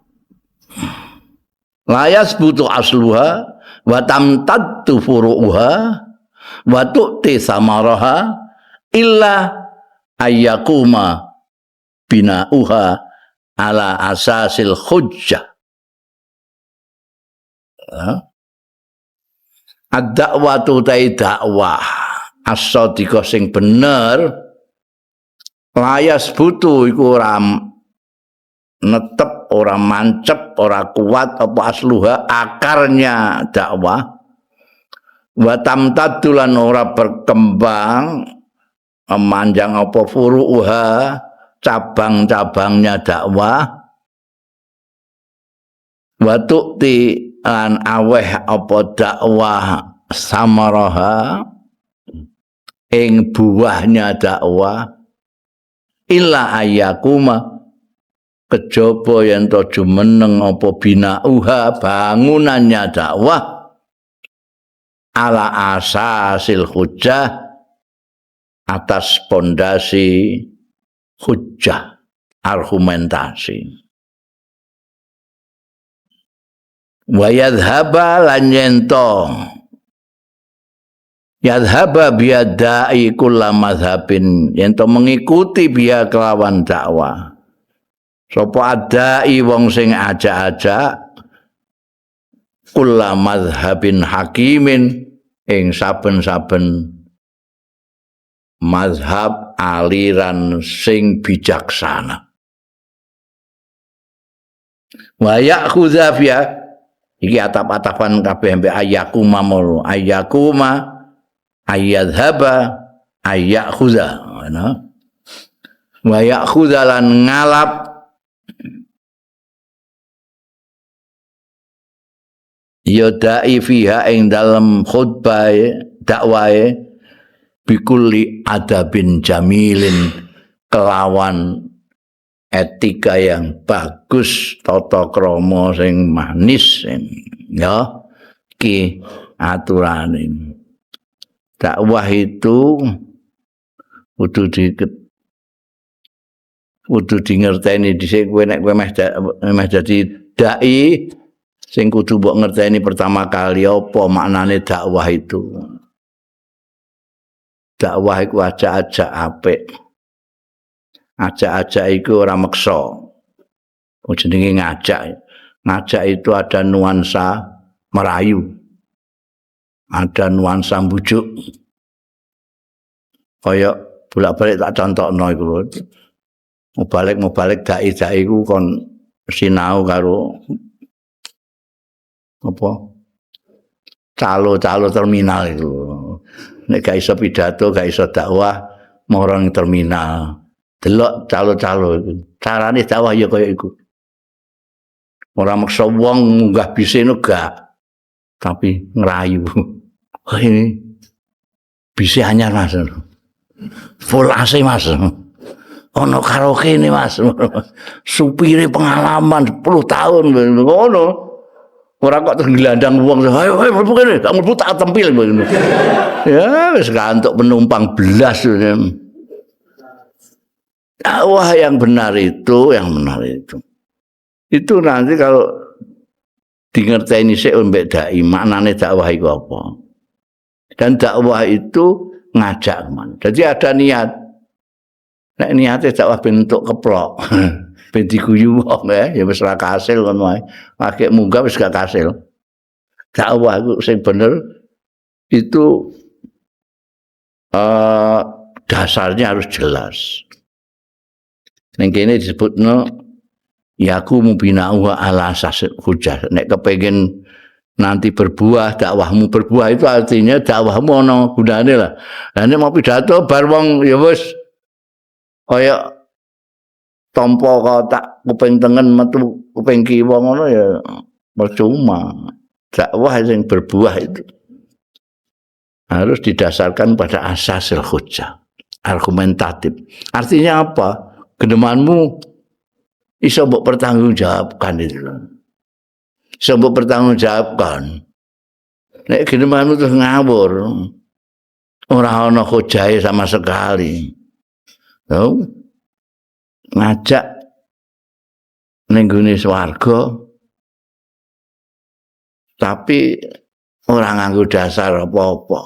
la yasbutu asluha wa tamtaddu furu'uha wa tu'ti samaraha illa ayyakuma bina'uha ala asasil hujjah. Ad-da'watu ta dakwah as-sadiqah sing bener layas butuh iku ora netep, ora mancep, ora kuat apa asluha akarnya dakwah wa tamtaddu lan ora berkembang memanjang apa furu'uha cabang-cabangnya dakwah wa tu'ti lan aweh apa dakwah samaraha ing buahnya dakwah illa ayakuma kejaba yen to jumeneng apa binauha bangunannya dakwah ala asasil hujjah atas pondasi hujjah argumentasi wa yadhhaba lan yento yadhhaba biadai kulla madhhabin yento mengikuti biya kelawan dakwah sapa adai wong sing ajak-ajak kulla madhhabin hakimin ing saben-saben mazhab aliran sing bijaksana wa ya'khudha fiha iki atap-atapan kabeh mbek ayakuma mulu ayakuma ayadhaba ayakhudha ngono wa ya'khudha lan ngalap ya da'i fiha ing dalem khutbah dakwahe bikulli adabin jamilin kelawan etika yang bagus, tata krama sing manis ya ki aturane. Dakwah itu kudu dingerteni dhisik. Kowe nek kowe meh dadi dai sing kudu mbok ngerteni pertama kali apa maknane dakwah itu. Dakwah iku ajak-ajak apik. Ajak-ajak iku ora meksa. Jenenge ngajak. Ngajak itu ada nuansa merayu. Ada nuansa mbujuk. Kaya bolak-balik tak contokno iku lho. Mau balik dai-dai iku kon sinau karo apa? Calo-calo terminal itu. Nek gak iso pidato, gak iso dakwah, moro ning terminal. Delok calo-calo iku. Carane dakwah ya kaya iku. Ora maksa wong munggah bise no gak, tapi ngrayu. Oh, ini bise anyar Mas. Full AC Mas. Ono karaoke ini Mas. Supire pengalaman 10 tahun ngono. Ora kok terus nglandang wong, ayo ayo mlebu kene, gak mlebu tak tempil ngono. Ya wis kantuk penumpang belas. Dakwah yang benar itu, yang benar itu. Itu nanti kalau dingerteni sik mbek dai, maknane dakwah iku apa. Dan dakwah itu ngajak kemana. Jadi ada niat. Nek niate dakwah bentuk keplok. Ben diguyu wong ya wis ora kasil ngono wae. Lagi munggah wis gak kasil. Dakwah iku sing bener itu dasarnya harus jelas. Ning kene disebutno yakumu bina'uha ala asas hujjah. Nek kepengin nanti berbuah, dakwahmu berbuah itu artinya dakwahmu ana gunane lah. Lah nek mau pidato bar wong ya wis kaya tampa kotak kuping tengen metu kuping kiwa ngono ya percuma. Dakwah yang berbuah itu harus didasarkan pada asasil hujjah, argumentatif. Artinya apa? Genemanmu iso mbok pertanggungjawabkan itu. Iso mbok pertanggungjawabkan. Nek genemanmu terus ngawur, ora ana hujjahe sama sekali. Tau? Ngajak ning gone swarga tapi ora nganggo dasar apa-apa.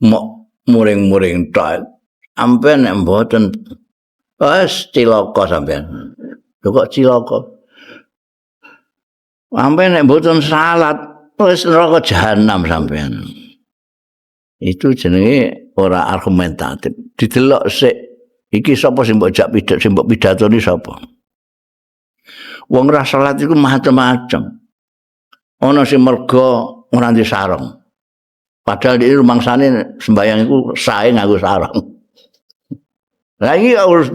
Mok muring-muring tok. Sampeyan nek mboten wis cilaka sampeyan. Lho kok cilaka? Sampai nek mboten salat wis neraka jahanam sampean. Itu jenenge ora argumentatif. Didelok sik iki sapa sing mbok jak pidato, sing mbok pidatoni sapa. Wong ra salat iku macem-macem. Ana sing mergo ora ndek sarung. Padahal di rumangsane sembayang iku sae nganggo sarung. Lah iki harus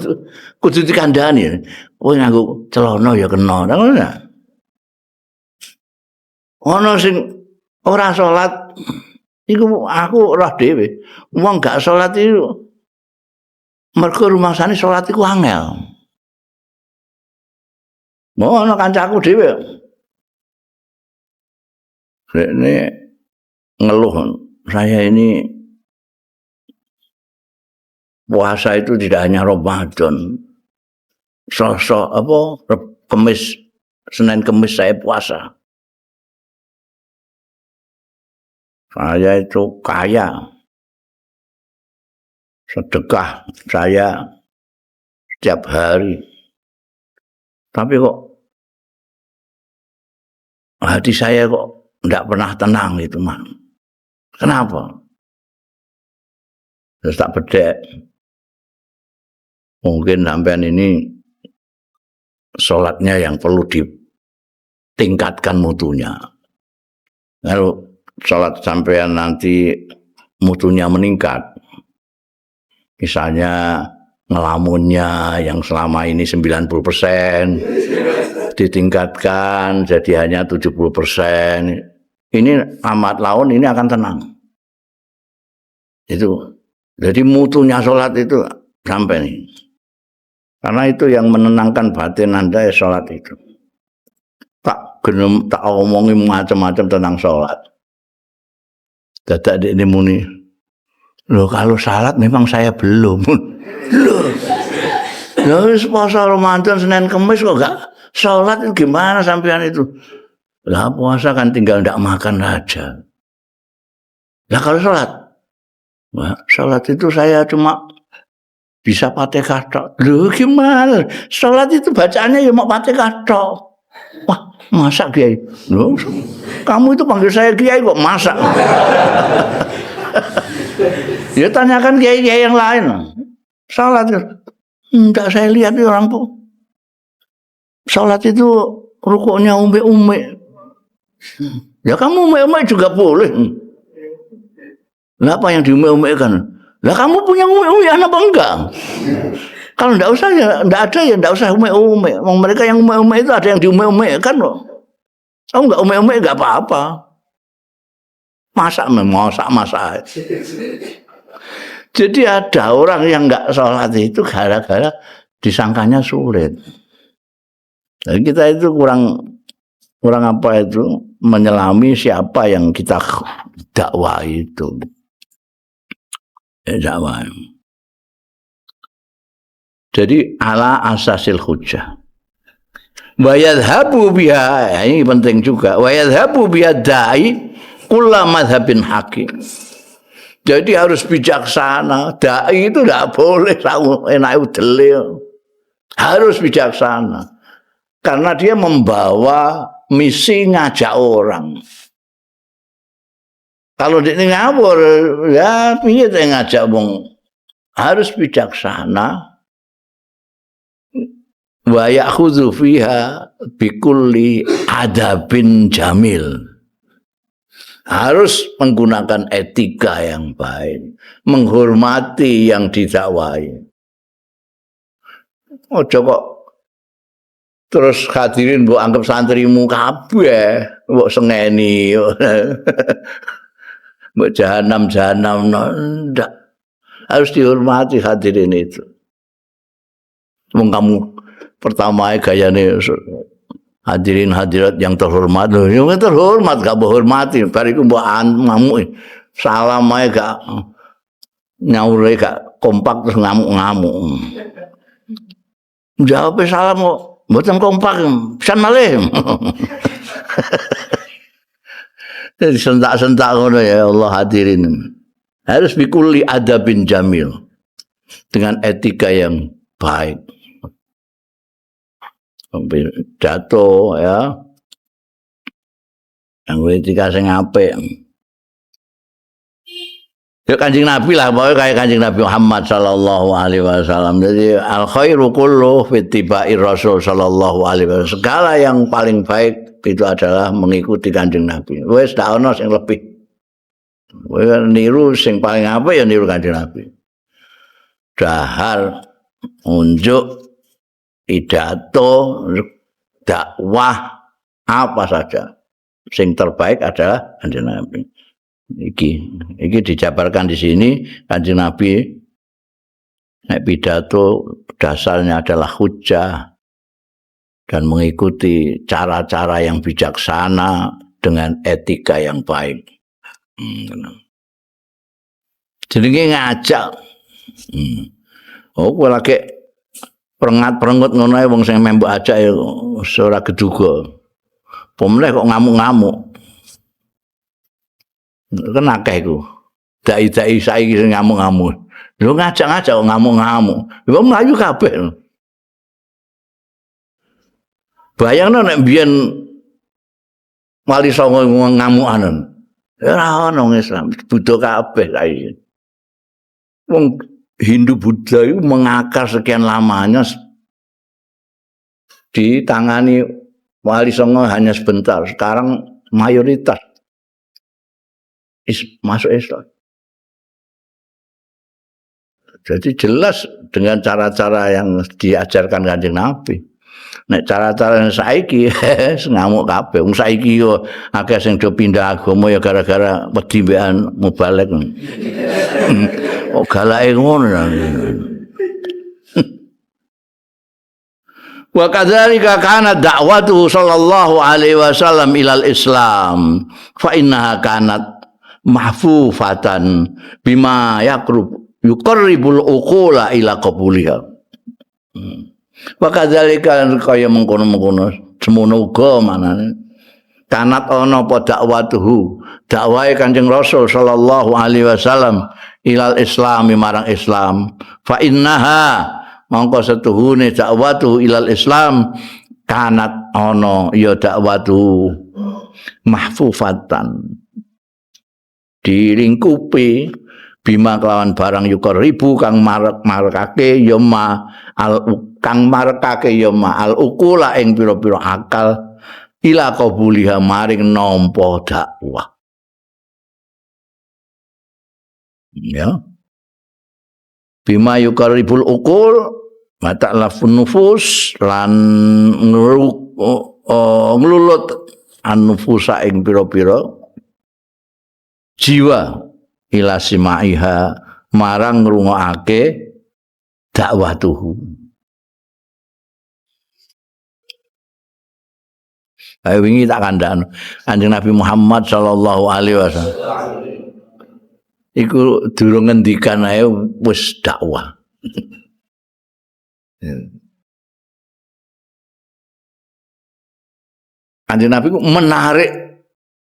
kudu dikandhani. Kowe nganggo celana ya kena. Ngono. Ana sing ora salat iku aku roh dhewe. Wong gak salat iku mergo rumangsane salat iku angel. Mau ana kancaku dhewe. Ini ngeluh, saya ini puasa itu tidak hanya Ramadan. Selasa apa Kemis, Senin Kemis saya puasa. Saya itu kaya. Sedekah saya setiap hari. Tapi kok hati saya kok enggak pernah tenang itu, Mas. Kenapa? Terus tak bedek. Mungkin sampean ini sholatnya yang perlu ditingkatkan mutunya. Kalau sholat sampean nanti mutunya meningkat, misalnya ngelamunnya yang selama ini 90% ditingkatkan jadi hanya 70%, ini amat laun ini akan tenang. Itu jadi mutunya sholat itu sampai nih. Karena itu yang menenangkan batin Anda ya sholat itu. Tak genem, tak omongi macam-macam tentang sholat. Dadak ini muni, loh kalau salat memang saya belum. Loh, loh puasa Ramadan Senin Kemis kok gak sholat itu gimana sampean itu? Lah puasa kan tinggal ndak makan aja. Lah kalau sholat, wah, sholat itu saya cuma bisa Fatihah tok. Loh gimana? Sholat itu bacaannya ya mau Fatihah tok. Wah, masak kiai. Loh, kamu itu panggil saya kiai kok masak? Ya tanyakan kiai-kiai yang lain. Sholat itu enggak saya lihat orang tuh. Sholat itu rukuknya umbe-umbe. Ya kamu umbe-umbe juga boleh. Lah apa yang diumbe-umbekan? Lah kamu punya umbe-umbean apa enggak? Kalau enggak usah ya enggak ada ya enggak usah umbe-umbe. Mereka yang umbe-umbe itu ada yang diumbe-umbe kan loh. Oh enggak umbe-umbe enggak apa-apa. Masak masak masak. Jadi ada orang yang enggak sholat itu gara-gara disangkanya sulit. Jadi kita itu kurang apa itu menyelami siapa yang kita dakwah itu. Dakwah. Jadi ala asasil hujjah. Wa yadhhabu biha, ini penting juga. Wa yadhhabu biha da'i kulla madhhabin hakim. Jadi harus bijaksana. Dai itu tidak boleh enak udele. Harus bijaksana. Karena dia membawa misi ngajak orang. Kalau dia ngawur, ya piye ngajak wong. Harus bijaksana. Wa ya'khudzu fiha bikulli adabin jamil. Harus menggunakan etika yang baik, menghormati yang didakwai. Ojo kok terus hadirin mbok anggap santrimu kabeh, mbok sengeni. Mbok jahanam-jahanam ndak. Harus dihormati hadirin itu. Wong kamu pertama gayane hadirin hadirat yang terhormat loh, yang terhormat gak hormati, bar iku mbok ngamuk, salam ae gak nyaure gak kompak terus ngamuk-ngamuk. Jawab salam kok mboten kompak, pisan malih. Jadi sentak-sentak ngono ya Allah hadirin. Harus bikulli adabin jamil, dengan etika yang baik. Jatuh ya. Nganggo etika sing apik. Ya Kanjeng Nabi lah, pokoknya kayak Kanjeng Nabi Muhammad sallallahu alaihi wasallam. Jadi al khairu kullu fi ittiba'ir rasul sallallahu alaihi wasallam. Segala yang paling baik itu adalah mengikuti Kanjeng Nabi. Wis tak ono sing lebih. Kowe niru sing paling apik ya niru Kanjeng Nabi. Dahar, unjuk, pidato, dakwah, apa saja. Sing terbaik adalah Kanjeng Nabi. Iki dijabarkan di sini Kanjeng Nabi nek pidato dasarnya adalah hujah dan mengikuti cara-cara yang bijaksana dengan etika yang baik. Jenenge ngajak. Oh, kowe lagi prengat-prengut ngono ae wong sing mbok ajak ya ora geduga. Apa meneh kok ngamuk-ngamuk. Kan akeh iku. Dai-dai saiki sing ngamuk-ngamuk. Lho ngajak-ngajak kok ngamuk-ngamuk. Lho mlayu kabeh. Bayangno nek biyen Wali Songo ngamukanen. Ora ono Islam, Buddha kabeh saiki. Wong Hindu Buddha itu mengakar sekian lamanya, ditangani Wali Songo hanya sebentar. Sekarang mayoritas masuk Islam. Jadi jelas dengan cara-cara yang diajarkan Kanjeng Nabi. Nek cara-cara yang saiki ngamuk kabeh. Wong saiki yo akeh sing do pindah agama ya gara-gara wedi mbekan mubalek. Kok galake ngono ya. Wa kadzalika kana da'watuhu sallallahu alaihi wasallam ilal Islam fa innaha kanat mahfufatan bima yaqrub yuqarribul uqula ila qabuliha. Wa kadzalika kaya mengkono-mengkono semono uga manane kanat ana apa dakwatuhu dakwahe Kanjeng Rasul sallallahu alaihi wasallam ilal Islami marang Islam fa innaha mongko setuhune dakwatuhu ilal Islam kanat ana ya dakwatuhu mahfufatan dilingkupi bima kelawan barang yukaribu kang marek-marekake ya ma al kang marekake ya ma al ukula ing pira-pira akal ila qabuliha maring nampa dakwah. Ya. Bima yukaribul ukul mata'lafun nufus lan nglulut an-nufusa ing pira-pira jiwa ila simaiha marang ngrungokake dakwah tuhu. Ayo wingi tak kandhakno Kanjeng Nabi Muhammad sallallahu alaihi wasallam. Iku durung ngendikan ae wis dakwah. Kanjeng Nabi ku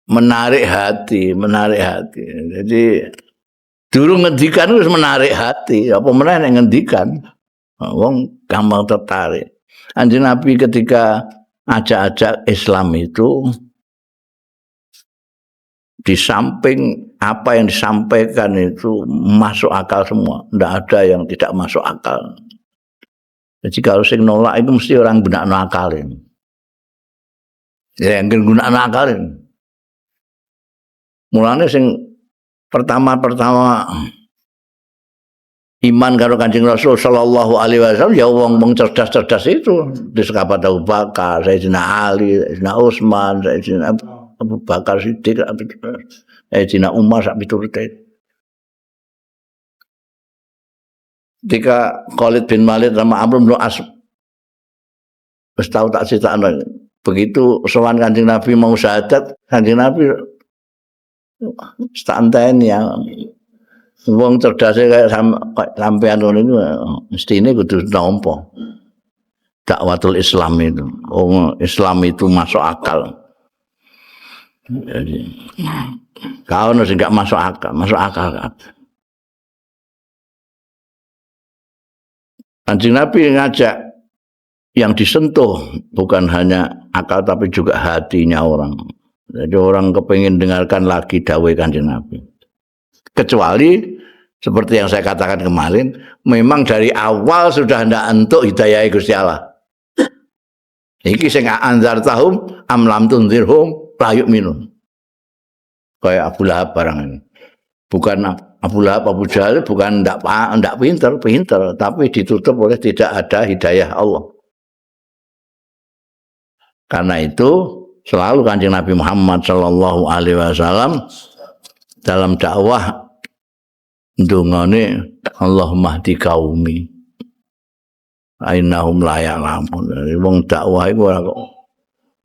menarik hati, menarik hati. Jadi durung ngendikan wis menarik hati, apa meneh nek ngendikan wong gampang tertarik. Kanjeng Nabi ketika ajak-ajak Islam itu di samping apa yang disampaikan itu masuk akal semua, ndak ada yang tidak masuk akal. Jadi kalau sing nolak itu mesti orang gunakno akal ini. Ya yang gunakno akal ini. Mulane sing pertama-pertama iman karo Kanjeng Rasul sallallahu alaihi wasallam ya wong-wong cerdas-cerdas itu, di sahabat Abu Bakar, Sayyidina Ali, Sayyidina Utsman, Sayyidina Abu Bakar Siddiq, Sayyidina Umar sak piturute. Ketika Khalid bin Walid sama Amr bin As wis tau tak critakno, begitu sowan Kanjeng Nabi mau syahadat, Kanjeng Nabi tak enteni ya. Wong cerdase kaya sampean ngono iku mestine kudu nampa dakwatul Islam itu. Oh, Islam itu masuk akal. Jadi kau ono sing gak masuk akal kabeh. Kanjeng Nabi ngajak yang disentuh bukan hanya akal tapi juga hatinya orang. Jadi orang kepengin dengarkan lagi dawuh Kanjeng Nabi. Kecuali seperti yang saya katakan kemarin, memang dari awal sudah ndak entuk hidayah Gusti Allah. Iki sing أأنذرتهم أم لم تنذرهم لا يؤمنون. Kayak Abu Lahab barang ini. Bukan Abu Lahab, Abu Jahal bukan ndak pinter, pinter, tapi ditutup oleh tidak ada hidayah Allah. Karena itu selalu Kanjeng Nabi Muhammad Shallallahu Alaihi Wasallam dalam dakwah ndongane اللهم اهد قومي فإنهم لا يعلمون. Wong dakwah iku ora kok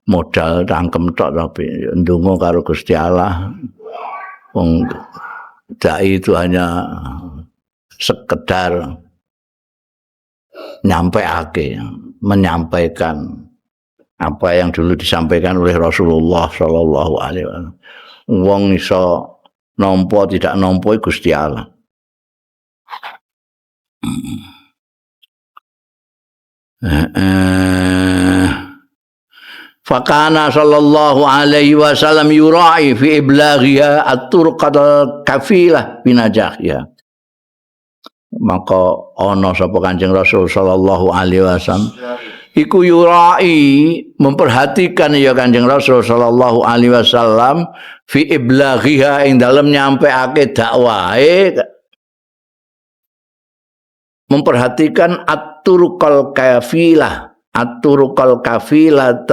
modal cangkem tok, tapi ndonga karo Gusti Allah. Wong dai itu hanya sekedar nyampeake, menyampaikan apa yang dulu disampaikan oleh Rasulullah Shallallahu Alaihi Wasallam. Wong iso nampa tidak nampa Gusti Allah. فكان صلى الله عليه وسلم يراعي في إبلاغها الطرق الكفيلة بنجاحها. Maka ana sapa Kanjeng Rasul sallallahu alaihi wasallam iku يراعي memperhatikan ya Kanjeng Rasul sallallahu alaihi wasallam في إبلاغها ing dalem nyampeake dakwahe, memperhatikan الطرق الكفيلة الطرق الكفيلة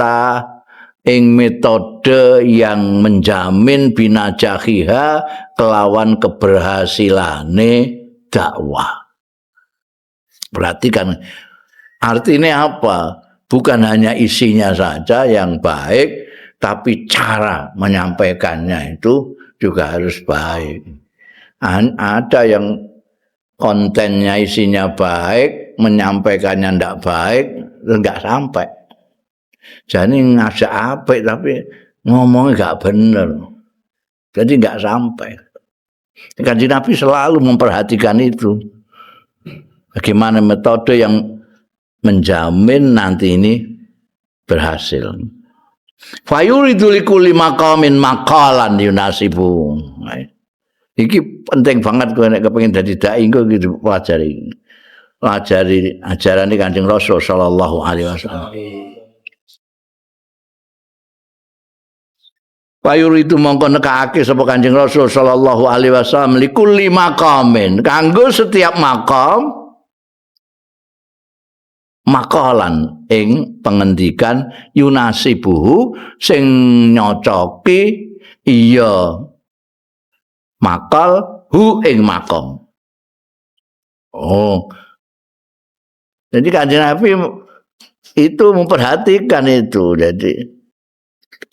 ing metode yang menjamin بنجاحها kelawan keberhasilane dakwah. Berarti kan artinya apa? Bukan hanya isinya saja yang baik, tapi cara menyampaikannya itu juga harus baik. Ada yang kontennya isinya baik, menyampaikannya ndak baik, enggak sampai. Jadi ngajak apik tapi ngomongnya enggak bener. Jadi enggak sampai. Kanjeng Nabi selalu memperhatikan itu. Bagaimana metode yang menjamin nanti ini berhasil. فيورد لكل مقام مقالا يناسبه. Iki penting banget kowe nek kepengin dadi dai engko gitu pelajari. Pelajari ajaran Kanjeng Rasul sallallahu alaihi wasallam. فيورد mongko nekake sapa Kanjeng Rasul sallallahu alaihi wasallam لكل مقام kanggo setiap makam مقالا ing pengendikan يناسبه sing nyocoki iya maqal ه ing makom. Oh. Jadi Kanjeng Nabi itu memperhatikan itu. Jadi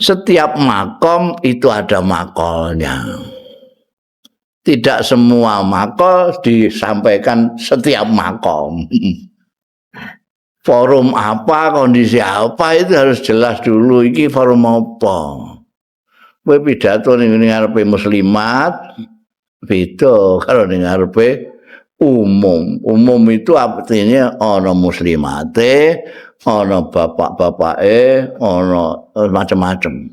setiap makom itu ada makolnya. Tidak semua makol disampaikan setiap makom. Forum apa, kondisi apa itu harus jelas dulu. Iki forum apa? Kowe pidato ning ngarepe muslimat beda karo ning ngarepe umum. Umum itu artinya ana muslimate, ana bapak-bapake, ana macem-macem.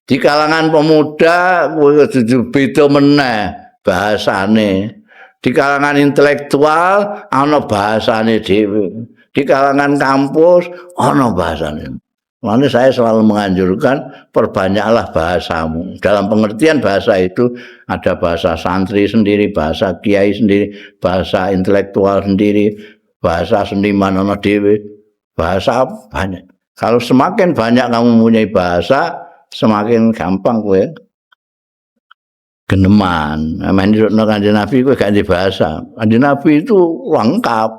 Di kalangan pemuda kuwi kudu beda meneh bahasane. Di kalangan intelektual ana bahasane dhewe. Di kalangan kampus ana bahasane. Makanya saya selalu menganjurkan perbanyaklah bahasamu. Dalam pengertian bahasa itu ada bahasa santri sendiri, bahasa kiai sendiri, bahasa intelektual sendiri, bahasa seniman ana dhewe, bahasa banyak. Kalau semakin banyak kamu mempunyai bahasa, semakin gampang kowe geneman. Main nirukno Kanjeng Nabi kowe gak bahasa. Kanjeng Nabi itu lengkap.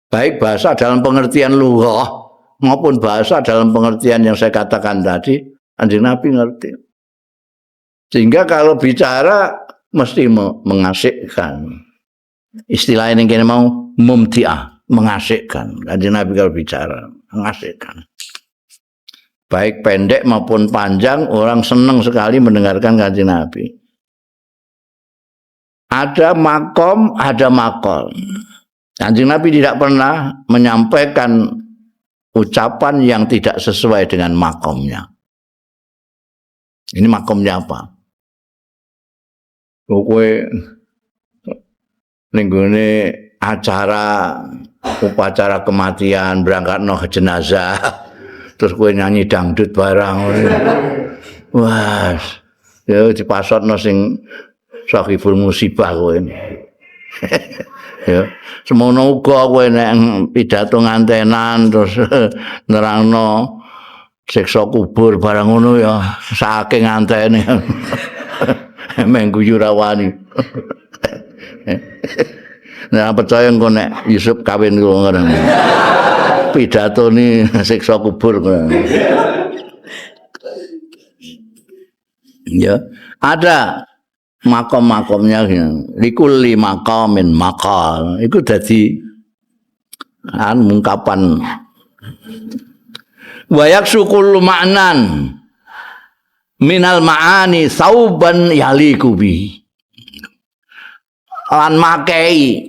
Baik bahasa dalam pengertian lughah maupun bahasa dalam pengertian yang saya katakan tadi, Kanjeng Nabi ngerti. Sehingga kalau bicara mesti mengasikkan. Istilah ini kene mau ممتعة, mengasikkan. Kanjeng Nabi kalau bicara mengasikkan. Baik pendek maupun panjang, orang senang sekali mendengarkan Kanjeng Nabi. Ada makom, ada makol. Kanjeng Nabi tidak pernah menyampaikan ucapan yang tidak sesuai dengan makomnya. Ini makomnya apa? Kowe ning gone acara upacara kematian berangkatno jenazah terus kowe nyanyi dangdut barang. Wah, ya dipasotno sing sahibul musibah kowe. Ya, semono uga kowe nek pidato ngantenan terus nerangno siksa kubur barang ngono ya saking ngantene. Meng guyu ra wani. Nek percaya engko nek Yusuf kawin ngono. Pidatone siksa kubur ngono. Ya, ada makom-makomnya likulli maqamin maqal. Iku dadi an ungkapan wa yaksu kullu ma'nan minal ma'ani sauban yaliku bi lan makei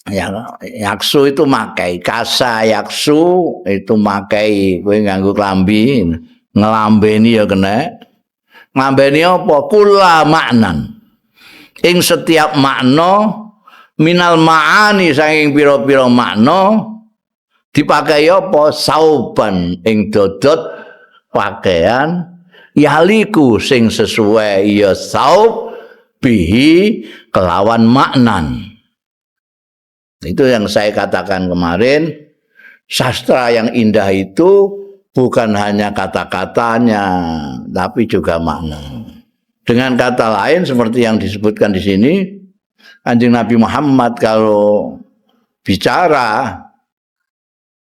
ya, yaksu itu makei, kasa yaksu itu makei, kowe nganggo klambi nglambeni ya kena nglambeni apa kula maknan ing setiap makna minal ma'ani saking pira-pira makna dipakai apa sauban ing dodot pakaian yaliku sing sesuai ya saub bihi kelawan maknan. Itu yang saya katakan kemarin, sastra yang indah itu bukan hanya kata-katanya tapi juga makna. Dengan kata lain seperti yang disebutkan di sini, Kanjeng Nabi Muhammad kalau bicara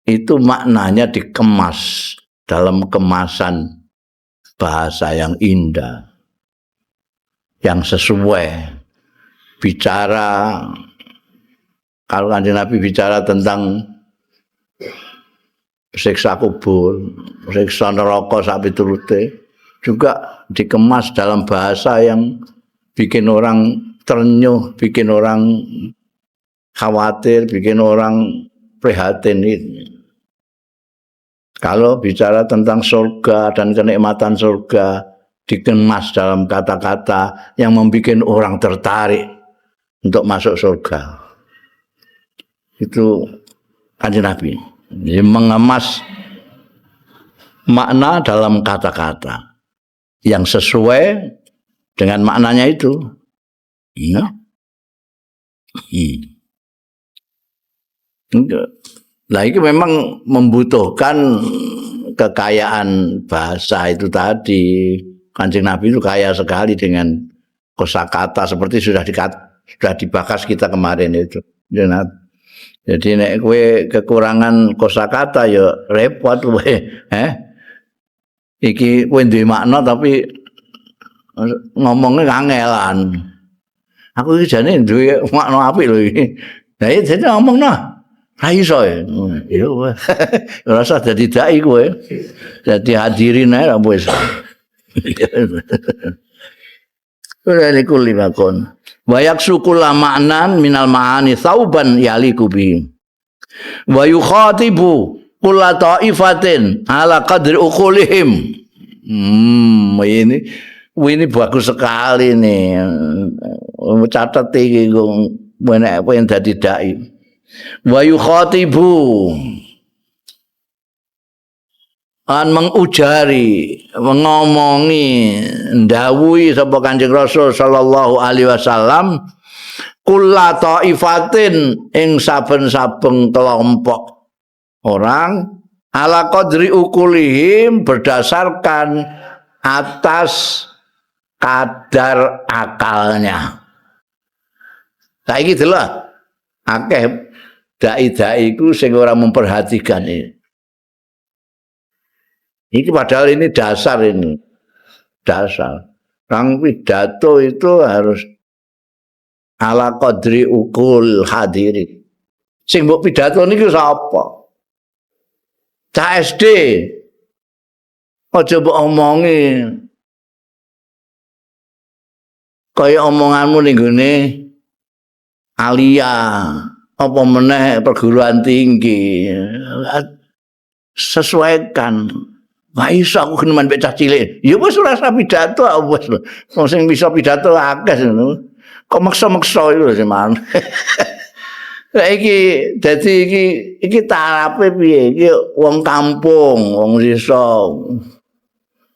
itu maknanya dikemas dalam kemasan bahasa yang indah, yang sesuai. Bicara, kalau Kanjeng Nabi bicara tentang siksa kubur, siksa neraka sak piturute, juga dikemas dalam bahasa yang bikin orang terenyuh, bikin orang khawatir, bikin orang prihatin. Kalau bicara tentang surga dan kenikmatan surga, dikemas dalam kata-kata yang membuat orang tertarik untuk masuk surga. Itu Kanjeng Nabi. Jadi mengemas makna dalam kata-kata yang sesuai dengan maknanya itu. Ya. Nah, itu memang membutuhkan kekayaan bahasa itu tadi. Kanjeng Nabi itu kaya sekali dengan kosakata seperti sudah dibahas kita kemarin itu. Jadi nek kowe kekurangan kosakata ya repot kowe, Iki kowe duwe makna tapi ngomongnya kangelan. Aku iki jane duwe makna apik lho iki. Lah iki jane ngomongno. Ra iso ya. Ya ora usah dadi dai kowe. Dadi hadirin ae ra wis. Ora niku limakon. Wa yaksu kulla ma'nan minal ma'ani thauban yaliku bi. Wa yukhatibu kulla ta'ifatin ala qadri uqulihim. Ini bagus sekali nih. Catet iki nek pengen dadi dai. Wa yukhatibu an mengujari, mengomongi, ndawuhi sapa Kanjeng Rasul sallallahu alaihi wasallam kulla taifatin ing saben-saben kelompok orang ala qadri ukulihim berdasarkan atas kadar akalnya. Saiki delok akeh dai-dai iku sing ora memperhatikan ini. Ini padahal ini dasar ini. Dasar. Kang pidato itu harus ala qadri ukul hadiri. Sing mbok pidato niku sapa? Cah SD. Aja mbok omongi. Kaya omonganmu ning gone alia, apa meneh perguruan tinggi. Sesuaikan. Gak iso aku geneman mbek cah cilik. Ya wis ora usah pidato wis. Wong sing bisa pidato akeh ngono. Kok maksa-maksa iku lho sing man. Lah iki dadi iki tarape piye? Iki wong kampung, wong desa.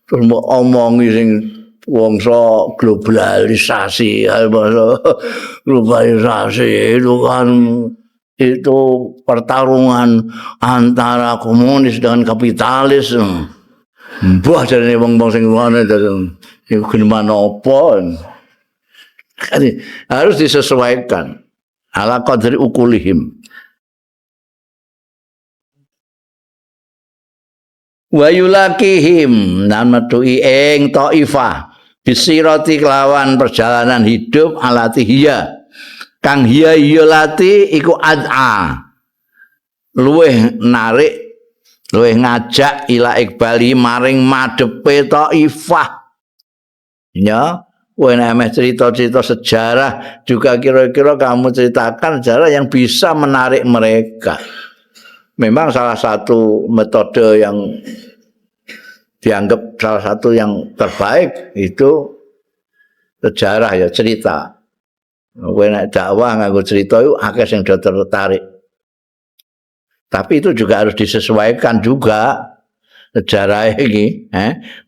Terus mbok omongi sing wongso globalisasi, globalisasi itu kan itu pertarungan antara komunis dengan kapitalis. Mbah jarene wong-wong sing ngono iku geneman apa? Harus disesuaikan ala qadri ukulihim. Wa yulakihim nan metuki ing taifah bisirati kelawan perjalanan hidup alati hiya kang hiya ya lati iku ad'a luweh narik luweh ngajak ila ikbali maring madhepe taifah. Ya kowe nek meh cerita-cerita sejarah juga kira-kira kamu ceritakan sejarah yang bisa menarik mereka. Memang salah satu metode yang dianggap salah satu yang terbaik itu sejarah ya, cerita. Kowe nek dakwah nganggo cerita iku akeh sing do tertarik. Tapi itu juga harus disesuaikan juga sejarah iki,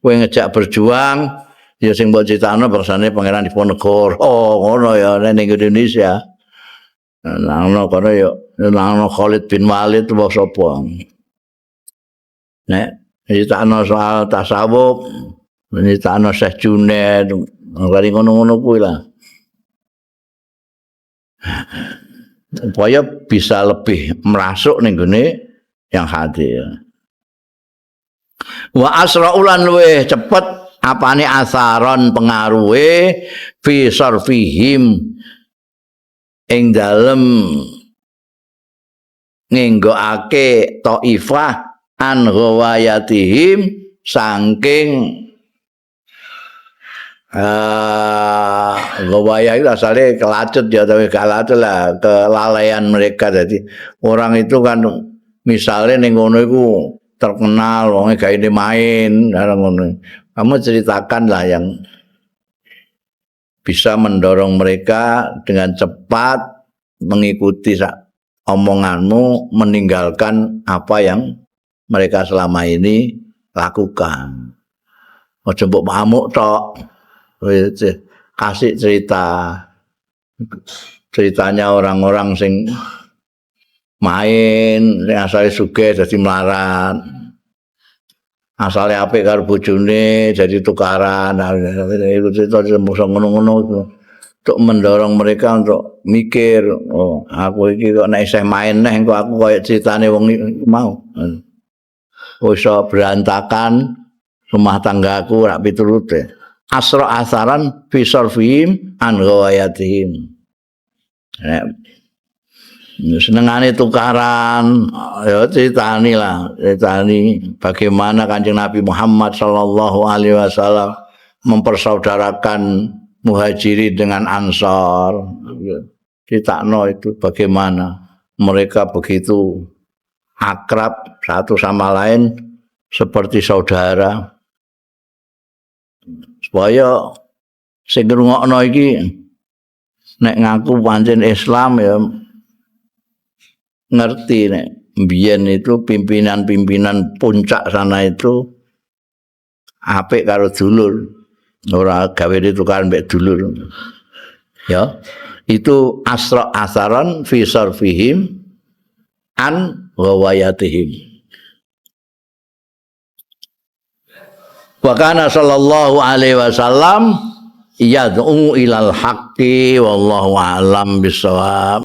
Kowe ngejak berjuang ya sing mbok critakno bangsane Pangeran Diponegoro, oh, ngono ya ning Indonesia. Nangno kono ya nangno Khalid bin Walid apa sapa. Nek critakno soal tasawuf, critakno Syekh Junaid, ngene ngono-ngono kuwi lah. Supaya bisa lebih merasuk ning gone yang hadir. Wa asra'ulan luwih cepet apane asaron pengaruhe fi sarfihim ing dalem ngenggokake taifah an ghawayatihim saking ghawayah itu asale kelacut ya, tapi gak lacut lah, kelalaian mereka. Jadi orang itu kan misalnya ning ngono iku terkenal wonge gaene main ngono. Kamu ceritakan lah yang bisa mendorong mereka dengan cepat mengikuti omonganmu, meninggalkan apa yang mereka selama ini lakukan. Aja mbok mamuk tok. Kasih cerita. Ceritanya orang-orang sing main, sing asale sugih dadi melarat. Asale apik karo bojone jadi tukaran. Iku cerita ngono-ngono iku. Untuk mendorong mereka untuk mikir, oh aku iki kok nek isih main neh engko aku koyo critane wong mau. Iso berantakan rumah tanggaku rak piturute. Asra asaran fi sarfihim an ghawayatihim. Senengane tukaran, ya critani lah, critani bagaimana Kanjeng Nabi Muhammad sallallahu alaihi wasallam mempersaudarakan muhajirin dengan ansor. Critakno itu bagaimana mereka begitu akrab satu sama lain seperti saudara. Supaya sing ngrungokno iki nek ngaku pancen Islam ya ngerti nek mbiyen itu pimpinan-pimpinan puncak sana itu apik karo dulur, ora gawe tukaran mbek dulur. Ya, itu asra asaran fi sarfihim an ghawayatihim. Wa kana sallallahu alaihi wasallam yad'u ilal haqqi wallahu a'lam bissawab.